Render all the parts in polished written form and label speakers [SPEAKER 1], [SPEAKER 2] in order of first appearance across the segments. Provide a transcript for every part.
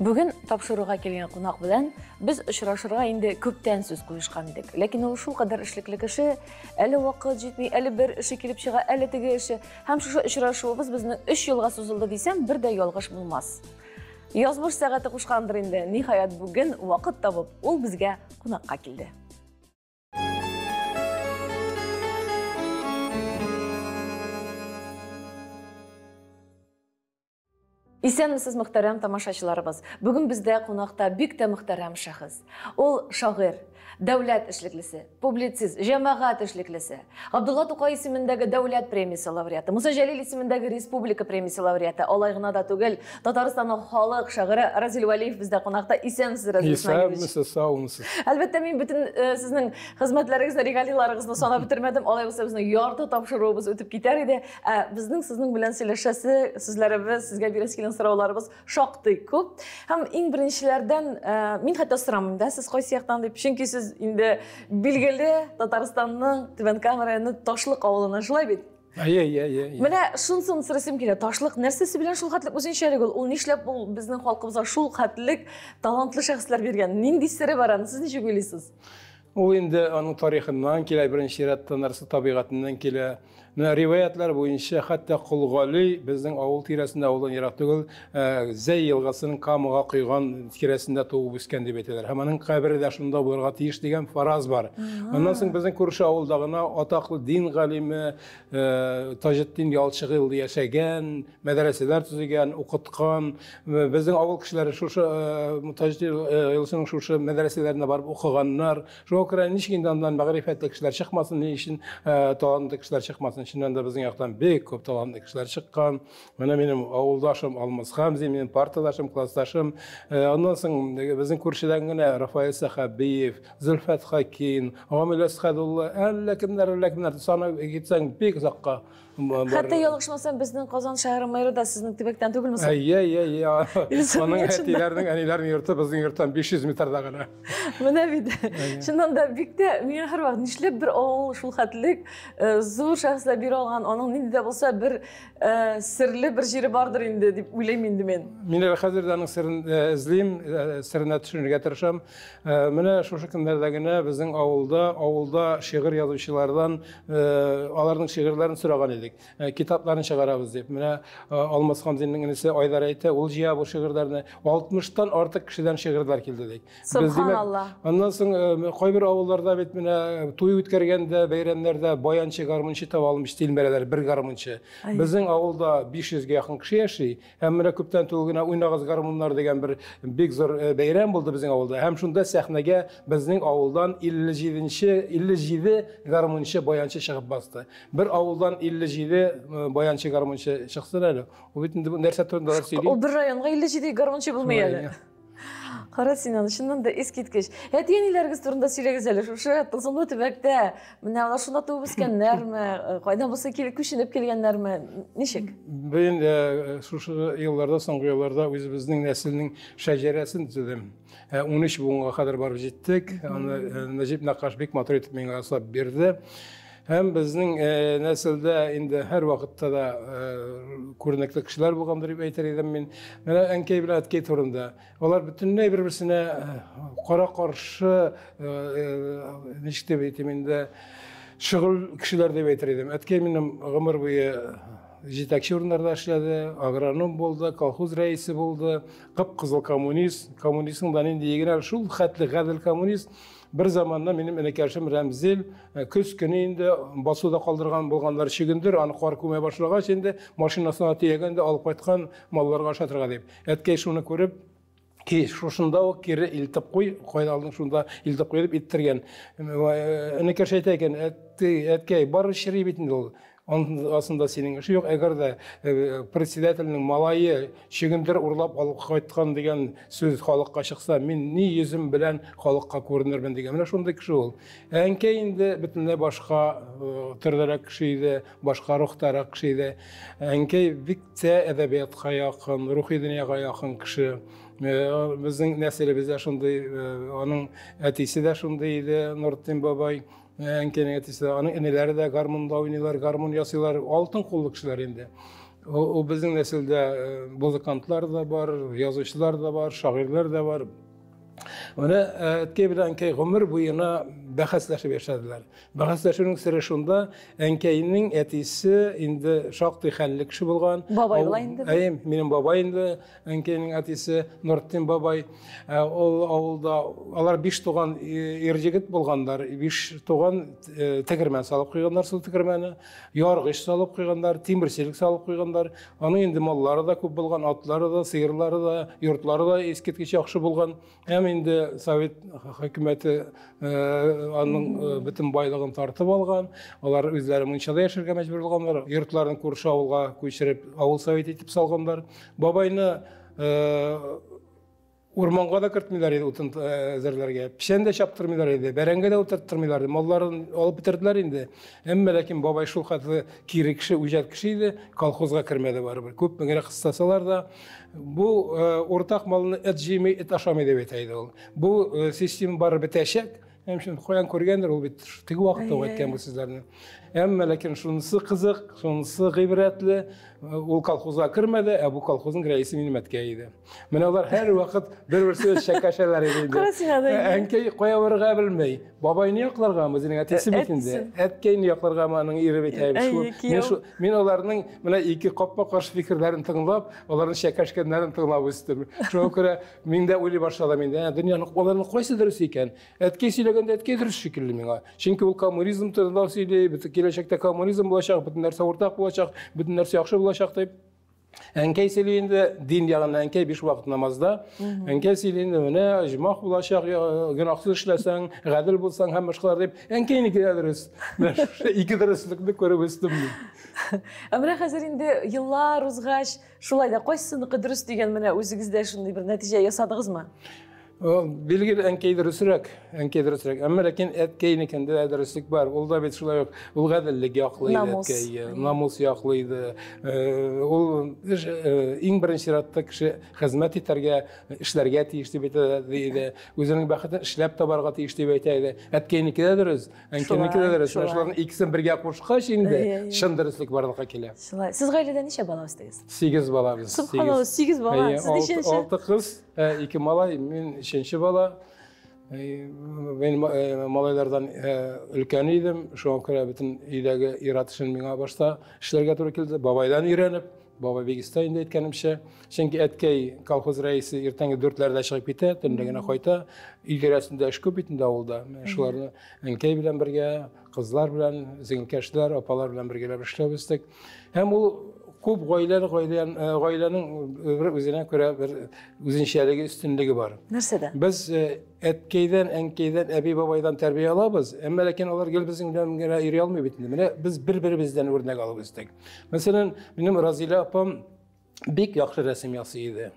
[SPEAKER 1] Бүген тапшыруга килгән кунак белән без очрашырга инде күптән сүз куешкан идек. Ләкин ул шулкадәр эшлекле кеше, әле вакыт җитми, әле бер эше килеп чыга, әле теге эше. Һәм шушы очрашуыбыз безнең 3 елга сузылды дисәм, бер дә ялгыш булмас. Язмыш сәгате кушкандыр инде. Ниһаять, бүген вакыт табып, ул безгә кунакка килде. Исәнмесез, мөхтәрәм тамашачыларыбыз. Бүген бездә кунакта бик тә мөхтәрәм шәхес. Ул шагыйрь, дәүләт эшлеклесе, публицист, җәмәгать эшлеклесе. Габдулла Тукай исемендәге дәүләт премиясе лауреаты, Муса Җәлил исемендәге республика премиясе лауреаты, алай гына да түгел, Татарстанның халык шагыйре Разил Вәлиев бездә кунакта. Исәнмесез, Разил
[SPEAKER 2] Исмәгыйлевич. Исәнмесез, саумысыз.
[SPEAKER 1] Әлбәттә, мин бөтен сезнең хезмәтләрегезне, регалияләрегезне санап бетермәдем. Алай булса, безнең ярты тапшыруыбыз үтеп китәр иде. Ә безнең сезнең белән сөйләшәсе сүзләребез, сезгә бирәсе килгән сорауларыбыз шактый күп. Һәм иң беренчеләрдән мин хәтта сорамыйм да, сез кайсы яктан дип, чөнки сез инде билгеле Татарстанның Түбән Кама районы Ташлык авылыннан, шулай бит?
[SPEAKER 2] Әйе, әйе, әйе.
[SPEAKER 1] Менә шунысын сорыйсым килә. Ташлык нәрсәсе белән шул хәтлек үзенчәлек ул? Ул нишләп ул безнең халкыбызга шул хәтлек талантлы шәхесләр биргән? Нинди сере бар аның? Сез ничек уйлыйсыз?
[SPEAKER 2] Ул инде аның тарихыннан килә, беренче чиратта нәрсә табигатеннән килә. Менә риваятлар буенча, хәтта Кол Гали безнең авыл тирәсендә, авылдан ерак түгел, Зәй елгасының Камага койган тирәсендә туып үскән дип әйтәләр. Һәм аның кабере дә шунда булырга тиеш дигән фараз бар. Аннан соң безнең күрше авылда гына атаклы дин галиме Таҗетдин Ялчыгыл яшәгән, мәдрәсәләр төзегән, укыткан. Безнең авыл кешеләре шушы Таҗетдин Ялчының шушы мәдрәсәләренә барып укыганнар. Шуңа күрә ничек инде аннан мәгърифәтле кешеләр чыкмасын, ни өчен талантлы кешеләр чыкмасын? Чыннан да безнең яктан бик күп талантлы кешеләр чыккан. Менә минем авылдашым Алмаз Хамзин, минем партадашым, классташым. Аннан соң безнең күршедән генә Рафаэль Сәхәбиев, Зөлфәт Хаким, Гамил Әсхәдулла, әллә кемнәр, әллә кемнәр санап китсәң бик озакка.
[SPEAKER 1] Хәтта ялгышмасам, безнең Казан шәһәре мэры да сезнең төбәктән түгелме соң?
[SPEAKER 2] Әйе, әйе, әйе. Аның әтиләренең, әниләренең йорты безнең йорттан 500 метрда гына.
[SPEAKER 1] Менә бит. Чыннан да бик тә миңа һәрвакыт нишләп бер авыл шул хәтлек зур шәхесләр бирә алган, аның нинди дә булса бер серле бер җире бардыр инде дип уйлыйм инде мин.
[SPEAKER 2] Мин әле хәзер дә аның серен эзлим, серенә төшенергә тырышам. Менә шушы көннәрдә генә безнең авылда, авылда шигырь язучылардан аларның шигырьләрен сораган идек. Китапларын чыгарабыз дип. Менә Алмаз Хамзинның энесе Айдар әйтә, ул җыя бу шигырьләрне. 60-тан артык кешедән шигырьләр килде ди.
[SPEAKER 1] Субханалла.
[SPEAKER 2] Аннан соң кайбер авылларда бит менә туй үткәргәндә, бәйрәмнәрдә баянчы, гармунчы таба алмыйча тилмерәләр, бер гармунчы. Безнең авылда 500гә якын кеше яши. Һәм менә күптән түгел генә Уйнагыз гармуннар дигән бер бик зур бәйрәм булды безнең авылда. Һәм шунда сәхнәгә безнең авылдан 57-нче 57 гармунчы, баянчы чыгып басты. Бер авылдан 57 баянчы, гармунчы чыксын әле. Ул бит инде нәрсә турында сөйли?
[SPEAKER 1] Ул бер районга 57 гармунчы булмый әле. Кара син аны, чыннан да искиткеч. Әти-әниләрегез турында сөйләгез әле. Шушы тылсымлы төбәктә менә алар шунда туып үскәннәрме, кайдан булса килеп күченеп килгәннәрме? Ничек?
[SPEAKER 2] Без инде шушы елларда, соңгы елларда үзебезнең нәселнең шәҗәрәсен төзедем. 13 буынга кадәр барып җиттек. Аны Нәҗип Нәккаш бик матур итеп миңа ясап бирде. Һәм безнең нәселдә инде һәр вакытта да күренекле кешеләр булгандыр дип әйтер идем мин. Менә әнкәй белән әткәй турында. Алар бөтенләй бер-берсенә кара-каршы, ничек дип әйтим инде, шөгыль кешеләр дип әйтер идем. Әткәй минем гомер буе җитәкче урыннарда эшләде, агроном булды, колхоз рәисе булды, кып-кызыл коммунист, коммунистның да нинди генә шул хәтле гадел коммунист. Бер заманны минем энекәшем Рәмзил көз көне инде басуда калдырган булганнар чөгендер, аны кар күмә башлагач инде машинасына төягән дә алып кайткан малларга ашатырга дип. Әткәй шуны күреп, ки шушында ук кире илтеп куй, кайда алдың шунда илтеп куй дип иттергән. Энекәш әйтә икән, әткәй, бары чери бит инде ул. Аның астында синең эш юк. Әгәр дә председательнең малае чөгендер урлап алып кайткан дигән сүз халыкка чыкса, мин ни йөзем белән халыкка күренермен дигән. Менә шундый кеше ул. Әнкәй инде бөтенләй башка төрдәрәк кеше иде, башка рухтарак кеше иде. Әнкәй бик тә әдәбиятка якын, рухи дөньяга якын кеше. Безнең нәселебез дә шундый, аның әтисе дә шундый иде, Нуртдин бабай. Әнкәйнең әтисе, аның энеләре дә гармунда уйныйлар, гармун ясыйлар, алтын куллы кешеләр инде. Ул безнең нәселдә музыкантлар да бар, язучылар да бар, шагыйрьләр дә бар. Менә әткәй белән әнкәй гомер буена бәхәсләшеп яшәделәр. Бәхәсләшүнең сере шунда, әнкәйнең әтисе инде шактый хәлле кеше булган.
[SPEAKER 1] Бабай була инде.
[SPEAKER 2] Әйе, минем бабай инде, әнкәйнең әтисе Нуртдин бабай. Ул авылда алар биш туган ир егет булганнар, биш туган тегермән салып куйганнар, шул тегермәне, яргыч салып куйганнар, тимерчелек салып куйганнар. Аның инде маллары да күп булган, атлары да, сыерлары да, йортлары да искиткеч яхшы булган. Һәм инде совет хөкүмәте аның бөтен байлыгын тартып алган. Алар үзләре мунчада яшәргә мәҗбүр булганнар. Йортларын күрше авылга күчереп, авыл совет итеп салганнар. Бабайны урманга да кертмиләр иде утын әзерләргә. Печән дә чаптырмыйлар иде, бәрәңге дә утырттырмыйлар иде. Малларын алып бетерделәр инде. Әмма ләкин бабай шул хәтле кире кеше, үҗәт кеше иде, колхозга кермәде барыбер. Күпме генә кыстасалар да, бу уртак малны эт җыймый, эт ашамый дип әйтә иде ул. Бу система барып бетәчәк. Һәм шуны каян күргәндер, ул бит теге вакытта ук әйткән бу сүзләрне. Әмма ләкин шунысы кызык, шунысы гыйбрәтле, ул колхозга кермәде, ә бу колхозның рәисе минем әткәй иде. Менә алар һәрвакыт бер-берсе чәкәшәләр иде инде. Әнкәй кая барырга белми. Бабайны якларгамы, үзенең әтисе бит инде. Әткәйне якларгамы, аның ире бит. Мин аларның менә ике капма-каршы фикерләрен тыңлап, аларның чәкәшкәннәрен тыңлап үстем. Шуңа күрә мин дә уйлый башладым инде, дөньяның аларның кайсы дөрес икән? Әткәй сөйләгәндә әткәй дөрес шикелле миңа. Чөнки ул коммунизм турында сөйли, бөтен киләчәктә коммунизм булачак, бөтен нәрсә уртак булачак, бөтен нәрсә яхшы булачак дип. Әнкәй сөйли инде дин ягыннан, әнкәй биш вакыт намазда. Әнкәй сөйли инде менә оҗмах булачак, гөнаһсыз эшләсәң, гадел булсаң һәм башкалар дип. Әнкәйнеке дә дөрес. Менә шушы ике дөреслекне күреп үстем мин.
[SPEAKER 1] Ә менә хәзер инде еллар узгач, шулай да кайсыныкы дөрес дигән менә үзегездә шундый бер нәтиҗә ясадыгызмы?
[SPEAKER 2] Билгеле, әнкәй дөресрәк, әнкәй дөресрәк. Әмма ләкин әткәйнекендә дә дөреслек бар. Ул да бит шулай ук, ул гаделлек яклый иде әткәй, намус яклый иде. Ул иң беренче чиратта кеше хезмәт итәргә, эшләргә тиеш дип әйтә иде. Үзенең бәхетен эшләп табарга тиеш дип әйтә иде. Әткәйнеке дә дөрес, әнкәйнеке дә дөрес. Менә шуларның икесен бергә кушкач инде чын дөреслек барлыкка килә.
[SPEAKER 1] Шулай. Сез гаиләдә ничә бала үстегез?
[SPEAKER 2] 8 бала без.
[SPEAKER 1] Субханалла, 8 бала. Сез ничәнче?
[SPEAKER 2] 6 кыз. 2 малай, мин 3-нче бала. Мин малайлардан өлкән идем, шуңа күрә бөтен өйдәге ир-ат эшен миңа башта эшләргә туры килде. Бабайдан өйрәнеп, бабай бик оста инде әйткәнемчә. Чөнки әткәй колхоз рәисе иртәнге 4-ләрдә чыгып китә, төнлә генә кайта. Өй тирәсендә эш күп бит инде авылда. Менә шуларны әнкәй белән бергә, кызлар белән, зеңкәшләр, апалар белән бергәләп эшләп үстек. Һәм ул күп гаиләле гаиләнең бер үзенә күрә бер үзенчәлеге, өстенлеге бар.
[SPEAKER 1] Нәрсәдә?
[SPEAKER 2] Без әткәйдән, әнкәйдән, әби-бабайдан тәрбия алабыз, әмма ләкин алар гел безнең белән генә йөри алмый бит инде. Менә без бер-беребездән үрнәк алып үстек. Мәсәлән, минем Разилә апам бик яхшы рәсем ясый иде.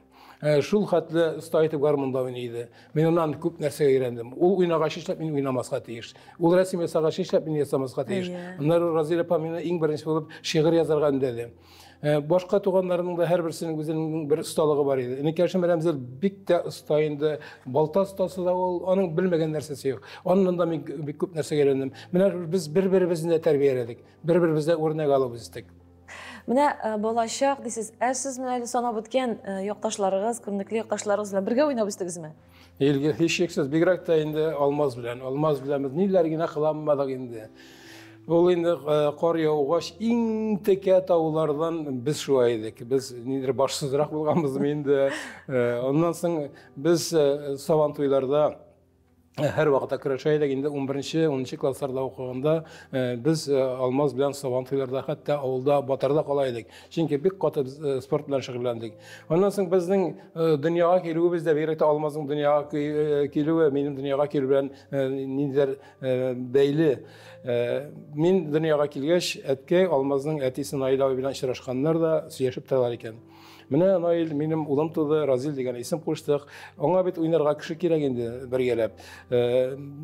[SPEAKER 2] Шул хәтле оста итеп гармунда уйный иде. Мин аннан күп нәрсәгә өйрәндем. Ул уйнагач эшләп мин уйнамаска тиеш. Ул рәсем ясагач эшләп мин ясамаска тиеш. Аннары Разилә апа мине иң беренче булып шигырь язарга өндәде. Башка туганнарының да һәрберсенең үзенең бер осталыгы бар иде. Энекәшем Рәмзил бик тә оста инде. Балта остасы да ул, аның белмәгән нәрсәсе юк. Аннан да мин бик күп нәрсәгә өйрәндем. Менә без бер-беребезне дә тәрбияләдек. Бер-беребездән үрнәк алып үстек.
[SPEAKER 1] Менә балачак дисез, ә сез менә әле санап үткән якташларыгыз, күренекле якташларыгыз белән бергә уйнап үстегезме?
[SPEAKER 2] Илгә һичшиксез, бигрәк тә инде Алмаз белән. Алмаз белән без ниләр генә кыланмадык инде. Ул инде кар яугач иң текә таулардан без шуа идек. Без нидер башсызрак булганбызмы инде. Аннан соң без сабан туйларда һәр вакытта көрәшә идек. Инде 11-нче, 10-нчы классларда укыганда без Алмаз белән сабан туйларда хәтта авылда батырда кала идек. Чөнки бик каты без спорт белән шөгыльләндек. Аннан соң безнең дөньяга килүебез дә, бигрәк тә Алмазның дөньяга килүе, минем дөньяга килү белән ниндидер бәйле. Мин дөньяга килгәч, әткәй Алмазның әтисе Наил абый белән очрашканнар да, сөйләшеп торалар икән. Менә, Наил, минем улым туды, Разил дигән исем куштык. Аңа бит уйнарга кеше кирәк инде бергәләп.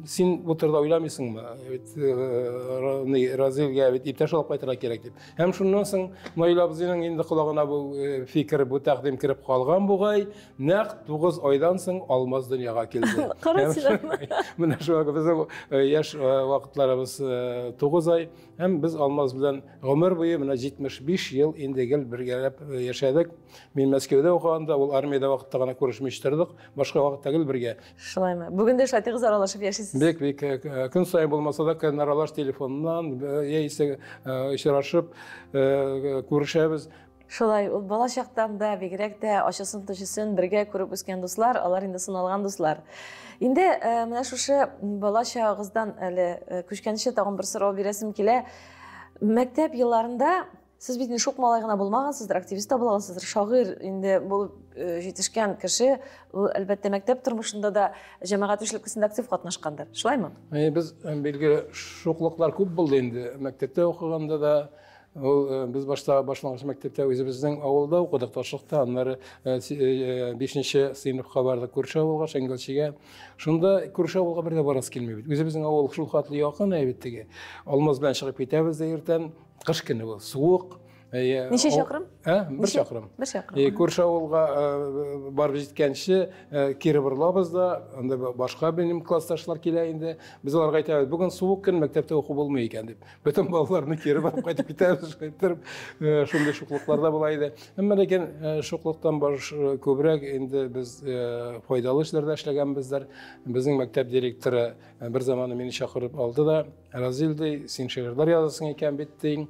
[SPEAKER 2] Син бу турыда уйламыйсыңмы? Бит Разилгә бит иптәш алып кайтырга кирәк дип. Һәм шуннан соң Наил абзыйның инде колагына бу фикер, бу тәкъдим кереп калган бугай. Нәкъ 9 айдан соң Алмаз дөньяга килде. Менә шуңа безнең яшь вакытларыбыз 9 ай. Һәм без Алмаз белән гомер буе менә 75 ел инде гел бергәләп яшәдек. Мин Мәскәүдә укыганда, ул армиядә вакытта гына күрешмичә тордык. Башка вакытта гел бергә.
[SPEAKER 1] Шулаймы? Бүген дә шулай тыгыз аралашып яшисез?
[SPEAKER 2] Бик, бик. Көн саен булмаса да, көн аралаш телефоннан яисә очрашып күрешәбез.
[SPEAKER 1] Шулай, ул бала чактан да, бигрәк тә ачысын-төчесен бергә күреп үскән дуслар, алар инде сыналган дуслар. Инде менә шушы бала чагыгыздан әле күчкәнче тагын бер сорау бирәсем килә. Мәктәп елларында сез бит инде шук малай гына булмагансыздыр, активист та булгансыздыр, шагыйрь инде булып җитешкән кеше, ул әлбәттә мәктәп тормышында да җәмәгать эшлеклесендә актив катнашкандыр. Шулаймы?
[SPEAKER 2] Без билгеле шуклыклар күп булды инде. Мәктәптә укыганда да, ул без башта башлангыч мәктәптә үзебезнең авылда укыдык, Ташлыкта, аннары 5нче сыйныфка бардык күрше авылга, Шәңгәлчегә. Шунда күрше авылга бер дә барасы килми бит. Үзебезнең авыл шул хәтле якын бит теге. Алмаз белән чыгып китәбез дә иртән. Кыш көне бу, суык.
[SPEAKER 1] Ничә чакрым?
[SPEAKER 2] Бер чакрым.
[SPEAKER 1] Бер чакрым.
[SPEAKER 2] Күрше авылга барып җиткәнче кире борылабыз да, анда башка минем классташлар килә инде. Без аларга әйтәбез, бүген суык көн, мәктәптә уку булмый икән дип. Бөтен балаларны кире барып кайтып китәбез, шулай иттереп, шундый шуклыклар да була иде. Әмма ләкин шуклыктан баш күбрәк инде без файдалы эшләрдә эшләгәнбездер. Безнең мәктәп директоры бер заманы мине чакырып алды да, Разил ди, син шигырьләр язасың икән бит, ди.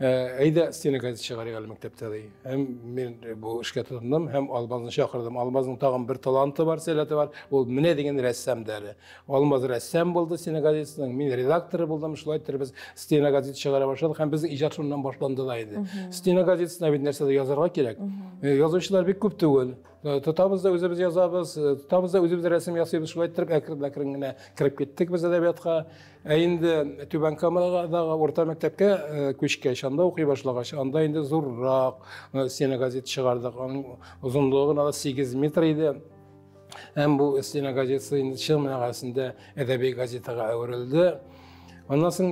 [SPEAKER 2] Әйдә, стена газеты чыгарыйк әле мәктәптә, ди. Һәм мин бу эшкә тотындым һәм Алмазны чакырдым. Алмазның тагын бер таланты бар, сәләте бар. Ул менә дигән рәссам да әле. Алмаз рәссам булды стена газетасының, мин редакторы булдым. Шулай итеп без стена газеты чыгара башладык һәм безнең иҗат шуннан башланды да инде. Стена газетасына бит нәрсәдер язарга кирәк. Язучылар бик күп түгел. Тотабыз да үзебез язабыз, тотабыз да үзебез рәсем ясыйбыз. Шулай итеп әкрен-әкрен генә кереп киттек без әдәбиятка. Ә инде Түбән Камадагы урта мәктәпкә күчкәч, анда укый башлагач, анда инде зуррак стена газеты чыгардык. Аның озынлыгы гына да 8 метр иде. Һәм бу стена газетасы инде чын мәгънәсендә әдәби газетага әверелде. Аннан соң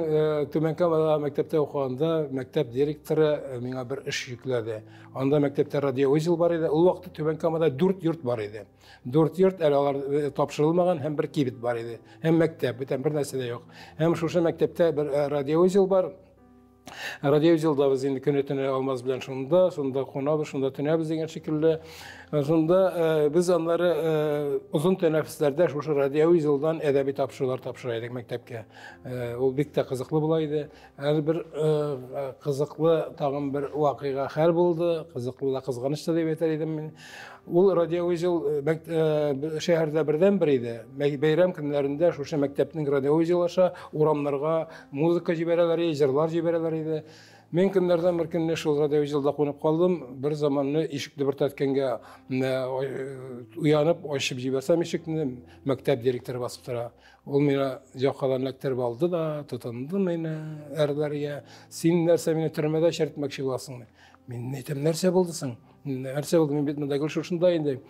[SPEAKER 2] Түбән Камадагы мәктәптә укыганда мәктәп директоры миңа бер эш йөкләде. Анда мәктәптә радиоузел бар иде. Ул вакытта Түбән Камада 4 йорт бар иде. 4 йорт әле алар тапшырылмаган һәм бер кибет бар иде. Һәм мәктәп, бүтән бер нәрсә дә юк. Һәм шушы мәктәптә бер радиоузел бар. Радиоузелда без инде көне-төне Алмаз белән шунда, шунда кунабыз, шунда төнәбез дигән шикелле. Шунда без аннары озын тәнәфесләрдә шушы радиоузелдан әдәби тапшырулар тапшыра идек мәктәпкә. Ул бик тә кызыклы була иде. Әле бер кызыклы тагын бер вакыйга хәл булды, кызыклы да кызганыч та дип әйтер идем мин. Ул радиоузел шәһәрдә бердәнбер иде. Бәйрәм көннәрендә шушы мәктәпнең радиоузел аша урамнарга музыка җибәрәләр иде, җырлар җибәрәләр иде. Мин көннәрдән бер көнне шул радиоузелда кунып калдым. Бер заманны ишек дөбертләткәнгә уянып, ачып җибәрсәм ишекне, мәктәп директоры басып тора. Ул миңа якадан эләктереп алды да, тотынды мине әрләргә. Син нәрсә мине төрмәдә черетмәкче буласыңмы? Мин әйтәм, нәрсә булды соң? Нәрсә булды? Мин бит монда гел шушында инде.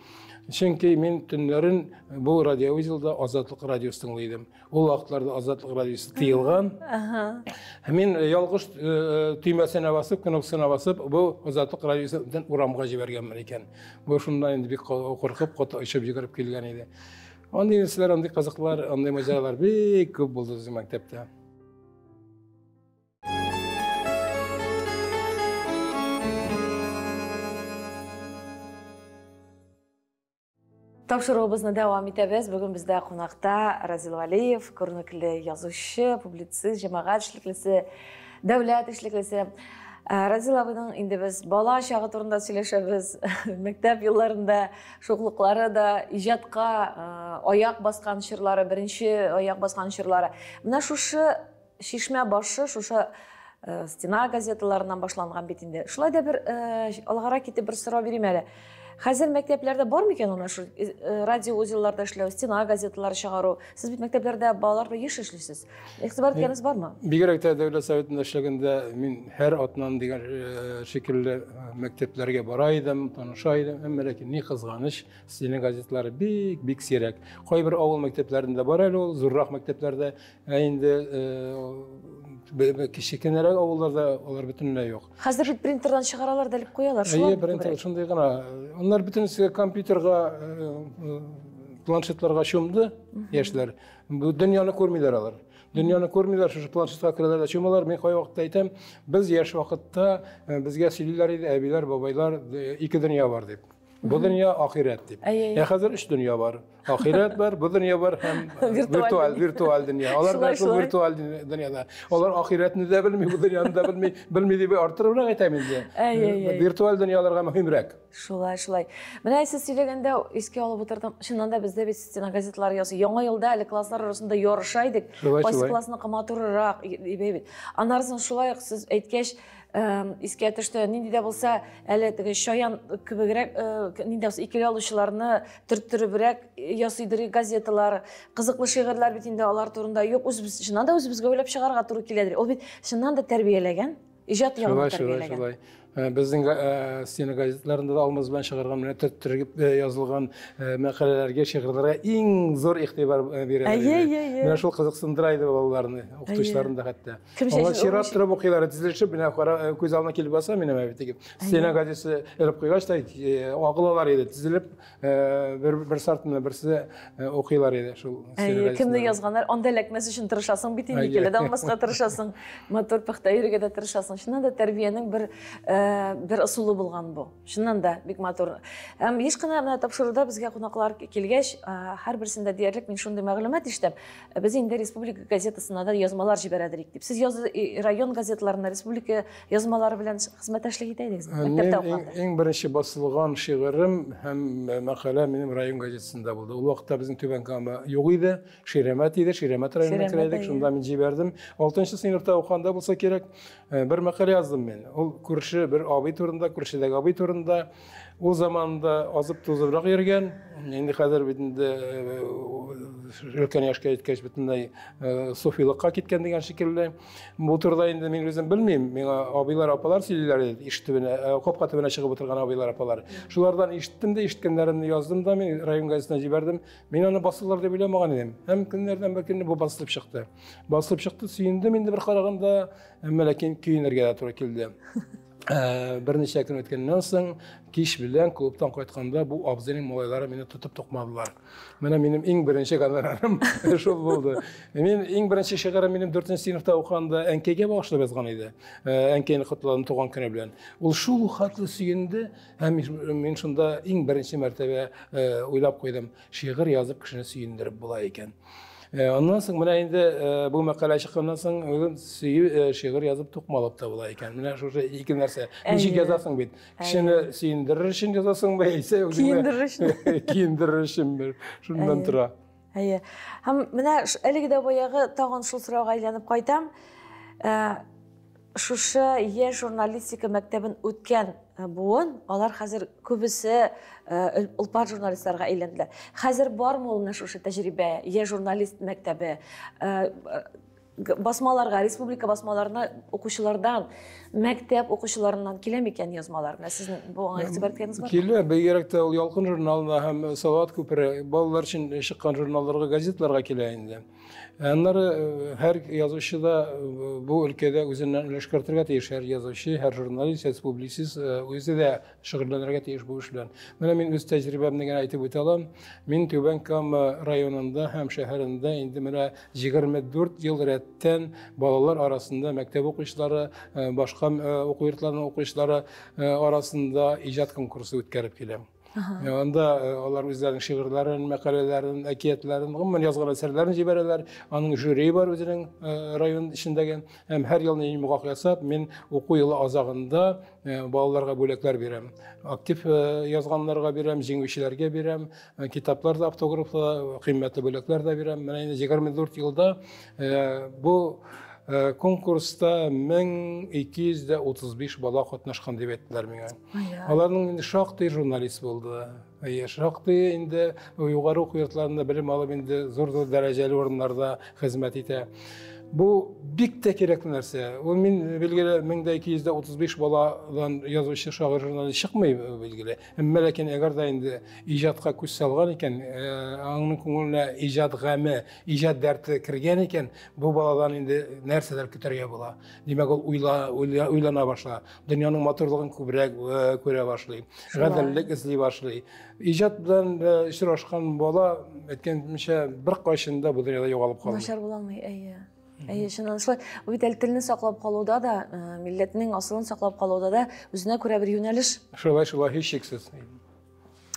[SPEAKER 2] Чөнки мин төннәрен бу радиоузелда Азатлык радиосы тыңлый идем. Ул вакытларда Азатлык радиосы тыелган. Мин ялгыш төймәсенә басып, кнопкасына басып, бу Азатлык радиосын урамга җибәргәнмен икән. Бу шуннан инде бик куркып, коты очып йөгереп килгән иде. Андый нәрсәләр, андый кызыклар, андый маҗаралар бик күп булды безнең мәктәптә.
[SPEAKER 1] Тапшыруыбызны дәвам итәбез. Бүген бездә кунакта Разил Вәлиев, күренекле язучы, публицист, җәмәгать эшлеклесе, дәүләт эшлеклесе. Разил абыйның инде без бала чагы турында сөйләшәбез. Мәктәп елларында шуклыклары да, иҗатка аяк баскан чорлары, беренче аяк баскан чорлары. Менә шушы Чишмә башы, шушы стена газеталарыннан башланган бит инде. Шулай да бер алгарак китеп бер сорау бирим әле. Хәзер мәктәпләрдә бар микән ул шул радиоузелларда эшләү, стена газеталары чыгару? Сез бит мәктәпләрдә балалар белән еш эшлисез. Игътибар иткәнегез бармы?
[SPEAKER 2] Бигрәк тә Дәүләт Советында эшләгәндә мин һәр атнан дигән шикелле мәктәпләргә бара идем, таныша идем. Әмма ләкин ни кызганыч, стена газеталары бик-бик сирәк. Кайбер авыл мәктәпләрендә бар әле ул, зуррак мәктәпләрдә. Ә инде кечкенәрәк авылларда алар бөтенләй юк.
[SPEAKER 1] Хәзер бит принтердан чыгаралар да элеп куялар. Шулай.
[SPEAKER 2] Әйе, принтер шундый гына. Алар бөтенесе компьютерга, планшетларга чумды яшьләр. Бу дөньяны күрмиләр алар. Дөньяны күрмиләр, шушы планшетка керәләр дә чумалар. Мин кайвакытта әйтәм, без яшь вакытта безгә сөйлиләр иде, әбиләр, бабайлар, ике дөнья бар дип. Бу дөнья ахирәт дип. Ә хәзер өч дөнья бар. Ахирәт бар, бу дөнья бар һәм виртуаль, виртуаль дөнья. Алар да шул виртуаль дөньяда. Алар ахирәтне дә белми, бу дөньяны да белми, белми дип арттырыбрак әйтәм инде. Виртуаль дөньяларга мөһимрәк.
[SPEAKER 1] Шулай, шулай. Менә сез сөйләгәндә искә алып утырдым. Чыннан да бездә бит стена газеталары язу. Яңа елда әле класслар арасында ярыша идек. Кайсы классныкы матуррак, бит. Аннары соң шулай ук сез әйткәч, искә төште, нинди дә булса әле теге чаян кебегрәк, нинди дә булса икеле алучыларны төрттеребрәк ясыйдыр газеталар, кызыклы шигырьләр бит инде алар турында юк, үзебез чыннан да үзебезгә уйлап чыгарга туры киләдер. Ул бит чыннан да тәрбияләгән, иҗат ягын тәрбияләгән.
[SPEAKER 2] Шулай, шулай. Безнең стена газетларында да алмаз белән чыгарган менә төрттереп язылган мәкаләләргә, шигырьләргә иң зур игътибар бирәләр.
[SPEAKER 1] Әйе, әйе, әйе.
[SPEAKER 2] Менә шул кызыксындыра иде балаларны, укытучыларны да хәтта. Алар чират торып укыйлар, тезелешеп, менә кара күз алдына килеп баса минем бит теге. Стена газетасы элеп куйгач та агылалар иде, тезелеп бер бер сартына берсе укыйлар иде шул стена газетасын.
[SPEAKER 1] Кемне язганнар, анда эләкмәс өчен тырышасың бит инде, килә дә алмаска тырышасың, матур пөхтә йөрергә дә тырышасың. Чыннан да тәрбиянең бер бер ысулы булган бу. Чыннан да бик матур. Һәм еш кына менә тапшыруда безгә кунаклар килгәч, һәрберсендә диярлек мин шундый мәгълүмат ишетәм. Без инде республика газетасына да язмалар җибәрәдер дип. Сез яз район газеталарына республика язмалары белән хезмәттәшлек итә идегезме? Мәктәптә укыганда.
[SPEAKER 2] Иң беренче басылган шигырем һәм мәкалә минем район газетасында булды. Ул вакытта безнең Түбән Кама юк иде, Ширәмәт иде, Ширәмәт районына керә идек. Шунда мин җибәрдем. 6 сыйныфта укыганда булса кирәк, бер мәкалә яздым мин. Ул күрше бер абый турында, күршедәге абый турында. Ул заманда азып тузыбрак йөргән. Инде хәзер бит инде өлкән яшькә җиткәч бөтенләй суфилыкка киткән дигән шикелле. Бу турыда инде мин үзем белмим. Миңа абыйлар, апалар сөйлиләр иде, ишек төбенә, капка төбенә чыгып утырган абыйлар, апалар. Шулардан ишеттем дә, ишеткәннәремне яздым да, мин район газетасына җибәрдем. Мин аны басылыр дип уйламаган идем. Һәм көннәрдән бер көнне бу басылып чыкты. Басылып чыкты, сөендем инде бер караганда, әмма ләкин көенергә дә туры килде. Берничә көн үткәннән соң, кич белән клубтан кайтканда бу абзыйның малайлары мине тотып тукмадылар. Менә минем иң беренче гонорарым шул булды. Мин иң беренче шигырем минем 4 сыйныфта укыганда әнкәйгә багышлап язган иде. Әнкәйне котладым туган көне белән. Ул шул хәтле сөенде, һәм мин шунда иң беренче мәртәбә уйлап куйдым, шигырь язып кешене сөендереп була икән. Аннан соң менә инде бу мәкалә чыкканнан соң үзем сөю шигырь язып тукмалап та була икән. Менә шушы ике нәрсә. Ничек язасың бит? Кешене сөендерер өчен язасыңмы, яисә
[SPEAKER 1] үзеңне киендерер өчен?
[SPEAKER 2] Киендерер өчен шуннан тора.
[SPEAKER 1] Әйе. Һәм менә әлеге дә баягы тагын шул сорауга әйләнеп кайтам. Шушы яшь журналистика мәктәбен үткән буын, алар хәзер күбесе олпат журналистларга әйләнделәр. Хәзер бармы ул менә шушы тәҗрибә, яшь журналист мәктәбе? Басмаларга, республика басмаларына укучылардан, мәктәп укучыларыннан килә микән язмалар? Менә сезнең бу аңа игътибар иткәнегез бармы?
[SPEAKER 2] Килә, бигрәк тә ул Ялкын журналына һәм Салават күпере балалар өчен чыккан журналларга, газетларга килә инде. Аннары һәр язучы да бу өлкәдә үзеннән өлеш кертергә тиеш. Һәр язучы, һәр журналист, һәр публицист үзе дә шөгыльләнергә тиеш бу эш белән. Менә мин үз тәҗрибәмне генә әйтеп үтә алам. Мин Түбән Кама районында һәм шәһәрендә инде менә 24 ел рәттән балалар арасында мәктәп укучылары, башка уку йортларының укучылары арасында иҗат конкурсы үткәреп киләм. Анда алар үзләренең шигырьләрен, мәкаләләрен, әкиятләрен, гомумән язган әсәрләрен җибәрәләр. Аның жюри бар үзенең район эчендәге. Һәм һәр елны йомгак ясап, мин уку елы азагында балаларга бүләкләр бирәм. Актив язганнарга бирәм, җиңүчеләргә бирәм, китаплар да, автографлар, кыйммәтле бүләкләр дә бирәм. Менә инде 24 елда бу Конкурста 1235 бала катнашкан дип әйттеләр миңа. Аларның инде шактый журналист булды. Шактый инде югары уку йортларында белем алып инде зур-зур дәрәҗәле урыннарда хезмәт итә. Бу бик тә кирәкле нәрсә. Ул мин билгеле 1235 баладан язучы, шагыйрь, журналист чыкмый билгеле. Әмма ләкин әгәр дә инде иҗатка күз салган икән, аның күңеленә иҗат гаме, иҗат дәрте кергән икән, бу баладан инде нәрсәләр көтәргә була. Димәк, ул уйлана башлый. Дөньяның матурлыгын күбрәк күрә башлый. Гаделлек эзли башлый. Иҗат белән очрашкан бала, әйткәнемчә, беркайчан да бу дөньяда югалып калмый.
[SPEAKER 1] Начар була алмый, әйе. Әйе, чыннан шулай. Бу бит әле телне саклап калуда да, милләтнең асылын саклап калуда да үзенә күрә бер юнәлеш.
[SPEAKER 2] Шулай, шулай, һичшиксез.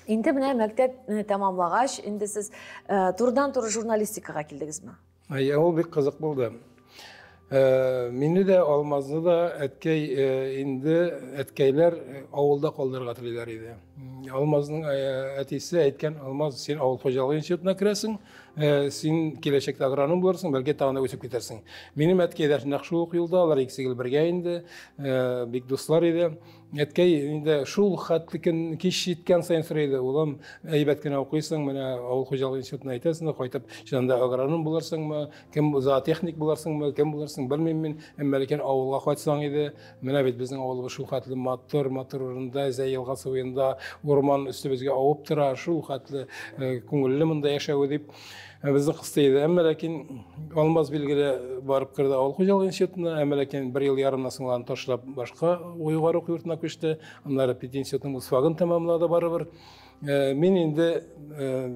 [SPEAKER 1] Инде менә мәктәп тәмамлагач, инде сез турыдан-туры журналистикага килдегезме?
[SPEAKER 2] Әйе, ул бик кызык булды. Мине дә, Алмазны да әткәй инде әткәйләр авылда калдырырга телиләр иде. Алмазның әтисе әйткән, Алмаз, син авыл хуҗалыгы институтына керәсең, син киләчәктә агроном булырсың, бәлки тагын да үсеп китәрсең. Минем әткәй дә нәкъ шул ук юлда, алар икесе гел бергә инде, бик дуслар иде. Әткәй инде шул хәтле көн кич җиткән саен сорый иде, улым, әйбәт кенә укыйсың, менә авыл хуҗалыгы институтына әйтәсең дә, кайтып чыннан да агроном булырсыңмы, кем зоотехник булырсыңмы, кем булырсың, белмим мин, әмма ләкин авылга кайтсаң иде, менә бит безнең авылыбыз шул хәтле матур, матур урында, Зәй елгасы буенда, урман өстебезгә авып тора, шул хәтле күңелле монда яшәве дип безне кыстый иде. Әмма ләкин Алмаз билгеле барып керде авыл хуҗалыгы институтына, әмма ләкин бер ел ярымнан соң аны ташлап башка югары уку йортына күчте. Аннары пединститутның УСФАГын тәмамлады барыбер. Мин инде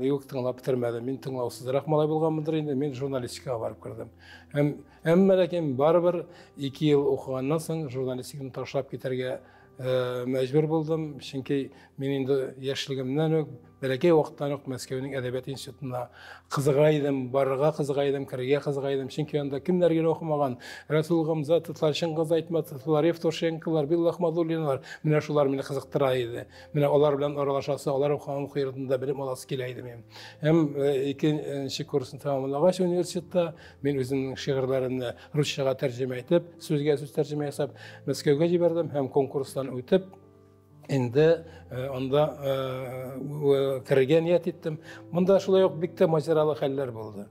[SPEAKER 2] юк тыңлап бетермәдем. Мин тыңлаусызрак малай булганмындыр инде, мин журналистикага барып кердем. Һәм әмма ләкин барыбер 2 ел укыганнан соң журналистиканы ташлап китәргә мәҗбүр булдым, чөнки мин инде яшьлегемнән үк, бәләкәй вакыттан ук Мәскәүнең әдәбият институтына кызыга идем, барырга кызыга идем, керергә кызыга идем, чөнки анда кемнәр генә укымаган, Расул Гамзатовлар, Чыңгыз Айтматовлар, Евтушенколар, Белла Ахмадуллиналар, менә шулар мине кызыктыра иде. Менә алар белән аралашасы, алар укыган уку йортында белем аласы килә иде минем. Һәм икенче курсын тәмамлагач университетта мин үземнең шигырьләремне русчага тәрҗемә итеп, сүзгә сүз тәрҗемә ясап, Мәскәүгә җибәрдем һәм конкурстан үтеп, инде анда керергә ният иттем. Монда шулай ук бик тә маҗаралы хәлләр булды.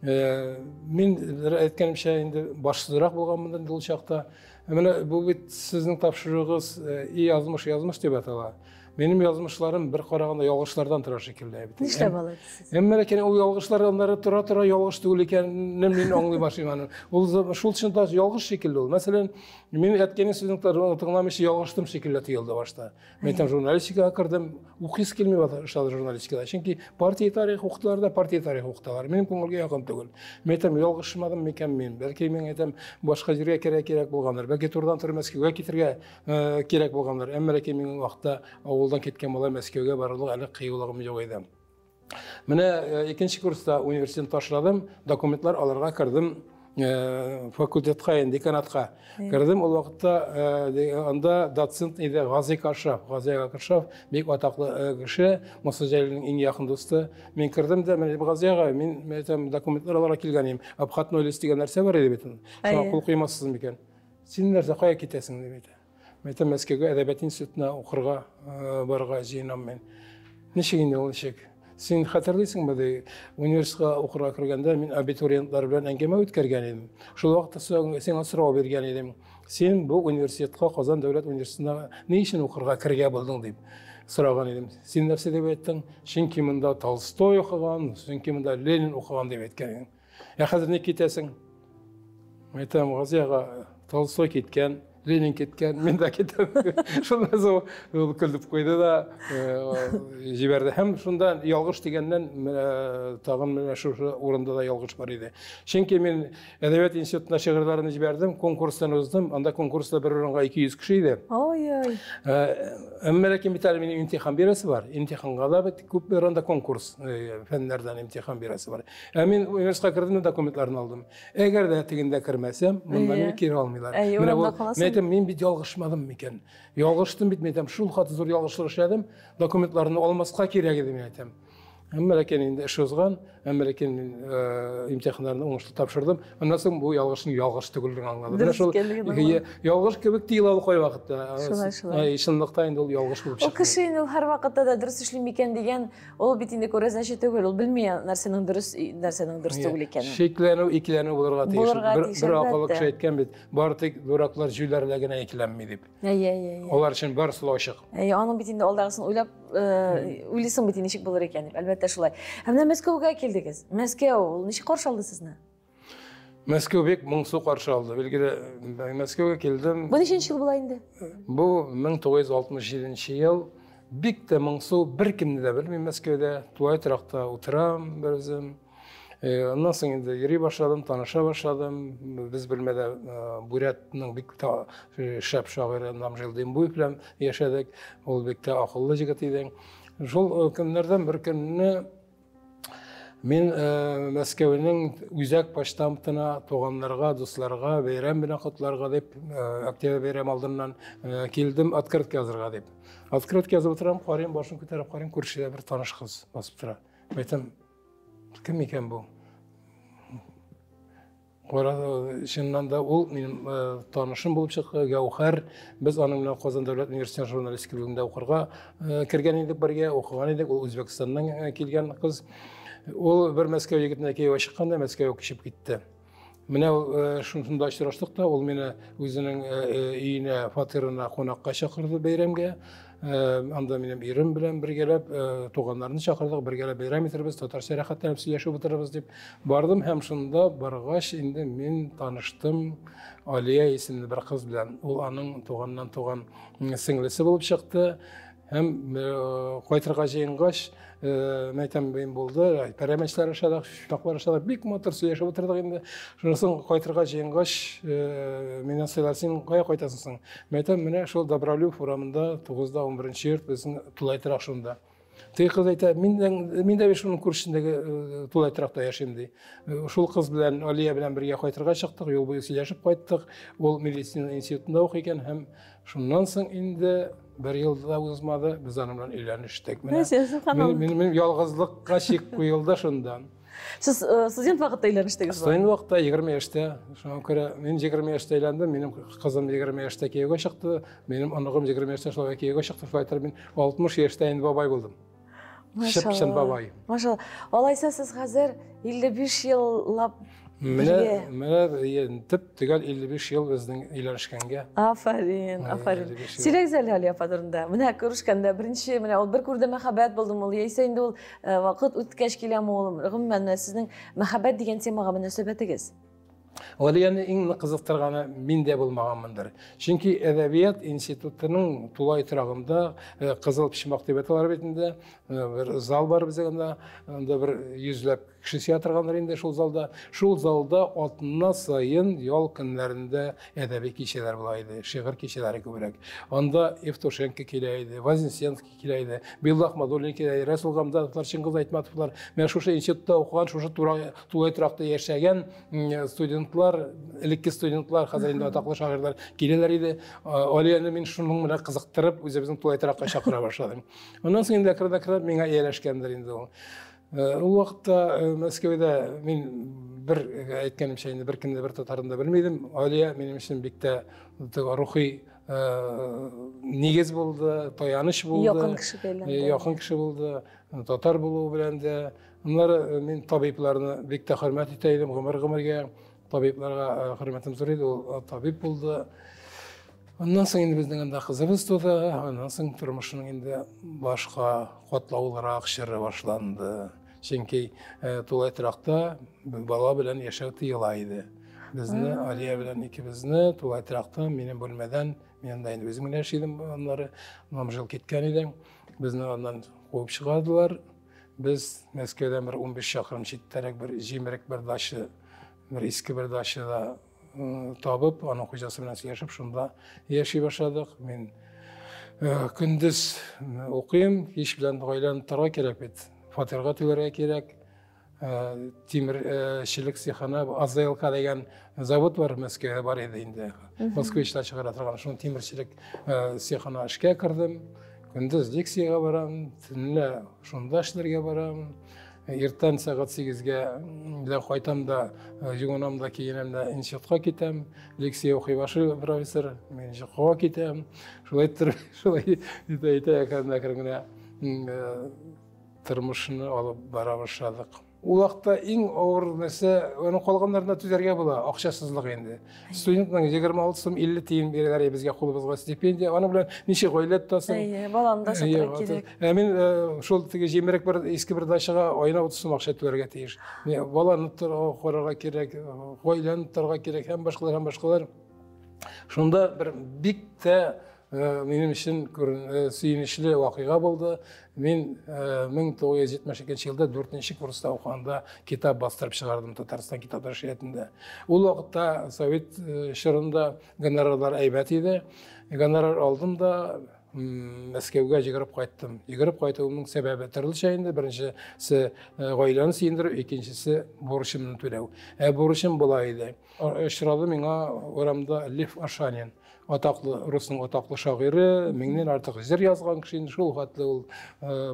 [SPEAKER 2] Мин әйткәнемчә инде башсызрак булганмын инде ул чакта. Менә бу бит сезнең тапшыруыгыз и язмыш язмыш дип атала. Минем язмышларым бер караганда ялгышлардан тора шикелле бит.
[SPEAKER 1] Нишләп алай дисез?
[SPEAKER 2] Әмма ләкин ул ялгышлар аннары тора-тора ялгыш түгел икәнен мин аңлый башлыйм аны. Ул шул чында ялгыш шикелле ул. Мәсәлән, мин әткәйнең сүзен тыңламыйча ялгыштым шикелле тоелды башта. Мин там журналистикага кердем, укыйсы килми башлады журналистикада. Чөнки партия тарихы укыталар да, партия тарихы укыталар. Минем күңелгә якын түгел. Мин әйтәм, ялгышмадым микән мин? Бәлки мин әйтәм, башка җиргә керә кирәк булгандыр. Бәлки турыдан-туры Мәскәүгә китергә кирәк булгандыр. Әмма ләкин мин ул вакытта авылдан киткән малай Мәскәүгә барырлык әле кыюлыгым юк иде. Менә икенче курста университетны ташладым, документлар алырга кердем факультетка, инде деканатка кердем. Ул вакытта анда доцент иде Гази Кашаф. Гази Кашаф бик атаклы кеше, Муса Җәлилнең иң якын дусты. Мин кердем дә, менә Гази ага, мин әйтәм, документлар алырга килгән идем. Обходной лист дигән нәрсә бар иде бит. Шуңа кул куймассыз микән? Син нәрсә, кая китәсең, дип әйтә. Мин әйтәм, Мәскәүгә әдәбият институтына укырга барырга җыенам мин. Ничек инде ул ничек? Син хәтерлисеңме, ди, университетка укырга кергәндә мин абитуриентлар белән әңгәмә үткәргән идем. Шул вакытта сиңа сорау биргән идем. Син бу университетка, Казан дәүләт университетына ни өчен укырга керергә булдың, дип сораган идем. Син нәрсә дип әйттең? Чөнки монда Толстой укыган, чөнки монда Ленин укыган дип әйткән идең. Ә хәзер ник китәсең? Әйтәм, Гази ага, Толстой киткән, Ленин киткән, мин дә китәм. Шуннан соң ул көлеп куйды да җибәрде. Һәм шунда ялгыш дигәннән тагын менә шушы урында да ялгыш бар иде. Чөнки мин әдәбият институтына шигырьләрне җибәрдем, конкурстан уздым. Анда конкурста бер урынга 200 кеше иде.
[SPEAKER 1] Ой-ой.
[SPEAKER 2] Әмма ләкин бит әле минем имтихан бирәсе бар. Имтиханга да бит күп урында конкурс фәннәрдән имтихан бирәсе бар. Ә мин университетка кердем дә документларны алдым. Әгәр дә тегендә кермәсәм, монда мине кире алмыйлар. Менә бу, мин әйтәм, мин бит ялгышмадым микән? Ялгыштым бит, мин әйтәм, шул хәтле зур ялгышлык эшләдем, документларны алмаска кирәк иде, мин әйтәм. Әмма ләкин инде эш узган, әмма ләкин мин имтиханнарны уңышлы тапшырдым. Аннан соң бу ялгышның ялгыш түгеллеген аңладым. Менә шул ялгыш кебек тоела ул кайвакытта.
[SPEAKER 1] Шулай, шулай.
[SPEAKER 2] Чынлыкта инде ул ялгыш булып чыкты.
[SPEAKER 1] Ул кеше инде ул һәрвакытта да дөрес эшли микән дигән, ул бит инде күрәзәче түгел, ул белми нәрсәнең дөрес, нәрсәнең дөрес түгел икәнен.
[SPEAKER 2] Шикләнү, икеләнү булырга тиеш. Бер акыллы кеше әйткән бит, бары тик дураклар җүләрләр генә икеләнми дип.
[SPEAKER 1] Әйе, әйе, әйе.
[SPEAKER 2] Алар өчен барысы да ачык.
[SPEAKER 1] Әйе, аның бит инде алдагысын уйлап, уйлыйсың бит ничек булыр икән дип. Әлбәттә шулай. Ә менә Мәскәүгә килдегез. Мәскәү, ул ничек каршы алды сезне?
[SPEAKER 2] Мәскәү бик моңсу каршы алды. Билгеле, Мәскәүгә килдем.
[SPEAKER 1] Бу ничәнче ел була инде?
[SPEAKER 2] Бу 1967 ел. Бик тә моңсу, беркемне дә белмим Мәскәүдә. Тулай торакта утырам бер үзем. Аннан соң инде йөри башладым, таныша башладым. Без бүлмәдә Бурятның бик тә шәп шагыйре Намжил Димбуев белән яшәдек. Ул бик тә акыллы җегет иде. Шул көннәрдән бер көнне мин Мәскәүнең үзәк почтамтына туганнарга, дусларга бәйрәм белән котларга дип, октябрь бәйрәм алдыннан килдем открытка язырга дип. Открытка язып утырам, карыйм, башын күтәреп карыйм, күршедә бер таныш кыз басып тора. Әйтәм, кем икән бу? Кара, чыннан да ул минем танышым булып чыкты, Гәүһәр. Без аның белән Казан дәүләт университеты журналистика бүлегендә укырга кергән идек бергә, укыган идек. Ул Үзбәкстаннан килгән кыз. Ул бер Мәскәү егетенә кияүгә чыккан да Мәскәүгә күчеп китте. Менә ул шунда очраштык та, ул мине үзенең өенә, фатирына кунакка чакырды бәйрәмгә. Анда минем ирем белән бергәләп туганнарны чакырдык, бергәләп бәйрәм итербез, татарча рәхәтләнеп сөйләшеп утырырбыз дип бардым һәм шунда баргач инде мин таныштым Алия исемле бер кыз белән. Ул аның туганнан туган сеңлесе булып чыкты. Һәм кайтырга җыенгач, мәйтәм, мин булды, пәрәмәчләр ашадык, шаклар ашадык, бик матур сөйләшеп утырдык инде. Шуннан соң кайтырга җыенгач, миннән сорыйлар, син кая кайтасың соң? Мәйтәм, менә шул Добролюбов урамында 9-да 11 йорт, безнең тулай торак шунда. Теге кыз әйтә, мин дә бит шуның күршесендәге тулай торакта яшим, ди. Шул кыз белән, Алия белән бергә кайтырга чыктык, юл буе сөйләшеп кайттык. Ул медицина институтында укый икән һәм шуннан соң инде бер ел да узмады, без аның белән өйләнештек.
[SPEAKER 1] Менә
[SPEAKER 2] минем ялгызлыкка чик куелды шунда.
[SPEAKER 1] Сез студент вакытта өйләнештегез?
[SPEAKER 2] Студент вакытта 20 яшьтә. Шуңа күрә мин 20 яшьтә өйләндем, минем кызым 20 яшьтә кияүгә чыкты, минем оныгым 20 яшьтә шулай кияүгә чыкты. Шулай итеп мин 60 яшьтә инде бабай булдым. Чып-чын бабай.
[SPEAKER 1] Машалла. Алайса сез хәзер 55 еллап
[SPEAKER 2] Менә, менә төп төгәл 55 ел безнең өйләнешкәнгә.
[SPEAKER 1] Афәрин, афәрин. Сөйләгез әле Алия апа турында. Менә күрешкәндә беренче, менә ул бер күрде мәхәббәт булдымы ул, яисә инде ул вакыт үткәч киләме ул? Гомумән, менә сезнең мәхәббәт дигән темага мөнәсәбәтегез?
[SPEAKER 2] Алияне иң нык кызыктырганы мин дә булмаганмындыр. Чөнки әдәбият институтының тулай торагында Кызыл почмак дип аталар бит инде, бер зал бар безнең анда, анда бер йөзләп кеше сыя торгандыр инде шул залда. Шул залда атна саен ял көннәрендә әдәби кичәләр була иде, шигырь кичәләре күбрәк. Анда Евтушенко килә иде, Вознесенский килә иде, Белла Ахмадуллин килә иде, Расул Гамзатовлар, Чингиз Айтматовлар. Менә шушы институтта укыган, шушы тулай торакта яшәгән студентлар, элекке студентлар, хәзер инде атаклы шагыйрьләр киләләр иде. Алияне мин шуның белән кызыктырып, үзебезнең тулай торакка чакыра башладым. Аннан соң инде әкрен-әкрен миңа ияләшкәндер инде ул. Ул вакытта Мәскәүдә мин бер әйткәнемчә инде бер кемне бер татарны да белми идем. Алия минем өчен бик тә рухи нигез булды, таяныч булды.
[SPEAKER 1] Якын кешегә әйләнде.
[SPEAKER 2] Якын кеше булды, татар булуы белән дә. Аннары мин табибларны бик тә хөрмәт итә идем, гомер-гомергә табибларга хөрмәтем зур иде, ул табиб булды. Аннан соң инде безнең анда кызыбыз туды, аннан соң тормышның инде башка катлаулырак чоры башланды. Чөнки тулай торакта бала белән яшәү тыела иде. Безне, Алия белән икебезне тулай торакта минем бүлмәдән, мин анда инде үзем генә яши идем, аннары мамжыл киткән иде. Безне аннан куып чыгардылар. Без Мәскәүдән бер 15 чакрым читтәрәк бер җимерек бер дача, бер иске бер дачада табып, аның хуҗасы белән сөйләшеп, шунда яши башладык. Мин көндез укыйм, кич белән гаиләне тотарга кирәк бит. Фатирга түләргә кирәк. Тимерчелек цехына АЗЛК дигән завод бар Мәскәүдә бар иде инде. Москвичлар чыгара торган шуның тимерчелек цехына эшкә кердем. Көндез лекциягә барам, төнлә шунда эшләргә барам. Иртән сәгать 8-гә дә кайтам да, юынам да, киенәм дә институтка китәм. Лекция укый башлый профессор, мин йокыга китәм. Шулай иттереп, шулай итә-итә әкрен-әкрен генә тормышны алып бара башладык. Ул вакытта иң авыр нәрсә, аның калганнарына түзәргә була, акчасызлык инде. Студентның 26 сум 50 тиен бирәләр безгә кулыбызга стипендия. Аның белән ничек гаилә тотасың?
[SPEAKER 1] Әйе, баланы да сатырга кирәк.
[SPEAKER 2] Ә мин шул теге җимерек бер иске бер дачага аена 30 сум акча түләргә тиеш. Баланы карарга кирәк, гаиләне тотарга кирәк һәм башкалар, һәм башкалар. Шунда бер бик тә минем өчен сөенечле вакыйга булды. Мин 1972 елда 4 курста укыганда китап бастырып чыгардым Татарстан китап нәшриятында. Ул вакытта совет чорында гонорарлар әйбәт иде. Гонорар алдым да Мәскәүгә йөгереп кайттым. Йөгереп кайтуымның сәбәбе төрлечә инде. Беренчесе гаиләне сөендерү, икенчесе бурычымны түләү. Ә бурычым болай иде. Очрады миңа урамда Лев Ашанин. Атаклы, русның атаклы шагыйре, меңнән артык җыр язган кеше инде, шул хәтле ул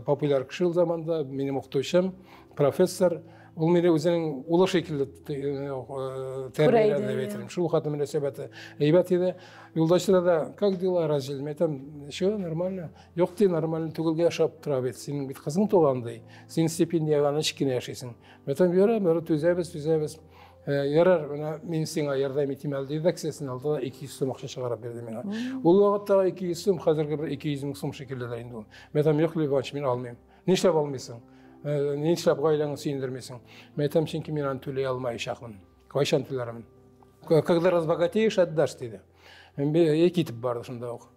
[SPEAKER 2] популяр кеше ул заманда, минем укытучым, профессор. Ул мине үзенең улы шикелле тәрбияләде дип әйтер. Шул хәтле мөнәсәбәте әйбәт иде. Юлдашлар да, как дела, Разил? Мин әйтәм, ничего, нормально. Юк ди, нормально түгелгә ошап тора бит. Синең бит кызың туган ди. Син стипендиягә ничек кенә яшисең? Мин әйтәм, ярар, ярар, түзәбез, түзәбез. Ярар, менә мин сиңа ярдәм итим әле, диде, кесәсен алды да 200 сум акча чыгарып бирде миңа. Ул вакытта 200 сум хәзерге бер 200 мең сум шикелле дә инде ул. Мин әйтәм, юк, Лев Иванович, мин алмыйм. Нишләп алмыйсың? Нишләп гаиләңне сөендермисең? Мин әйтәм, чөнки мин аны түли алмаячакмын. Кайчан түләрмен? Когда разбогатеешь, отдашь, диде. Мин китеп барды шунда ук.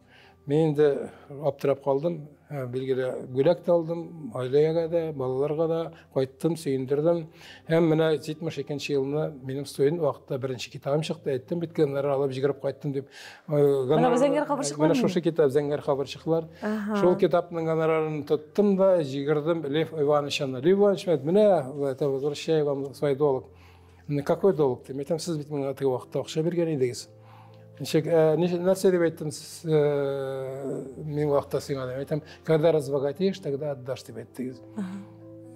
[SPEAKER 2] Мин инде аптырап калдым. Билгеле, бүләк тә алдым, гаиләгә дә, балаларга да кайттым, сөендердем. Һәм менә 72 елны минем студент вакытта беренче китабым чыкты. Әйттем бит, гонорар алып җигереп кайттым дип.
[SPEAKER 1] Менә бу Зәңгәр кабырчыклар.
[SPEAKER 2] Менә шушы китап Зәңгәр кабырчыклар. Шул китапның гонорарын тоттым да җигердем Лев Ивановичны. Лев Иванович, менә, это возвращаю вам свой долг. Какой долг? Дип әйтәм, сез бит миңа теге вакытта акча биргән идегез. Ничек, нәрсә дип әйттем, мин вакытта сиңа дип әйтәм, когда разбогатеешь, тогда отдашь дип әйттегез.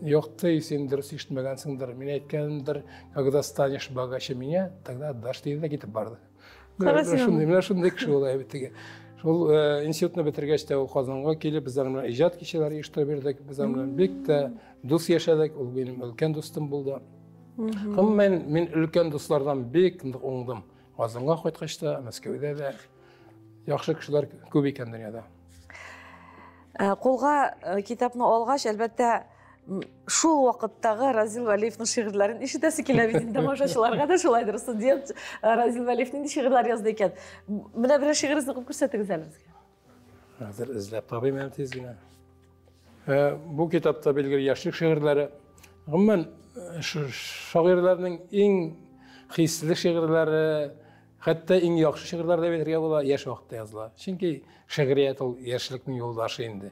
[SPEAKER 2] Юк, ты син дөрес ишетмәгәнсеңдер. Мин әйткәндер, когда станешь богаче меня, тогда отдашь диде дә китеп барды. Менә шундый кеше ул әйбәт теге. Шул институтны бетергәч тә ул Казанга килеп, без аның белән иҗат кичәләре оештырып йөрдек. Без аның белән бик тә дус яшәдек. Ул минем өлкән дустым булды. Гомумән, мин өлкән дуслардан бик нык уңдым. Казанга кайткач та, Мәскәүдә дә яхшы кешеләр күп икән дөньяда.
[SPEAKER 1] Кулга китапны алгач, әлбәттә, шул вакыттагы Разил Вәлиевның шигырьләрен ишетәсе килә бит инде тамашачыларга да шулайдыр. Студент Разил Вәлиев нинди шигырьләр язды икән? Менә берәр шигырегезне укып күрсәтегез әле безгә.
[SPEAKER 2] Хәзер эзләп табыйм әле тиз генә. Бу китапта билгеле яшьлек шигырьләре. Гомумән, шагыйрьләрнең иң хисле шигырьләре, хәтта иң яхшы шигырьләр дип әйтергә була, яшь вакытта языла. Чөнки шигърият ул яшьлекнең юлдашы инде.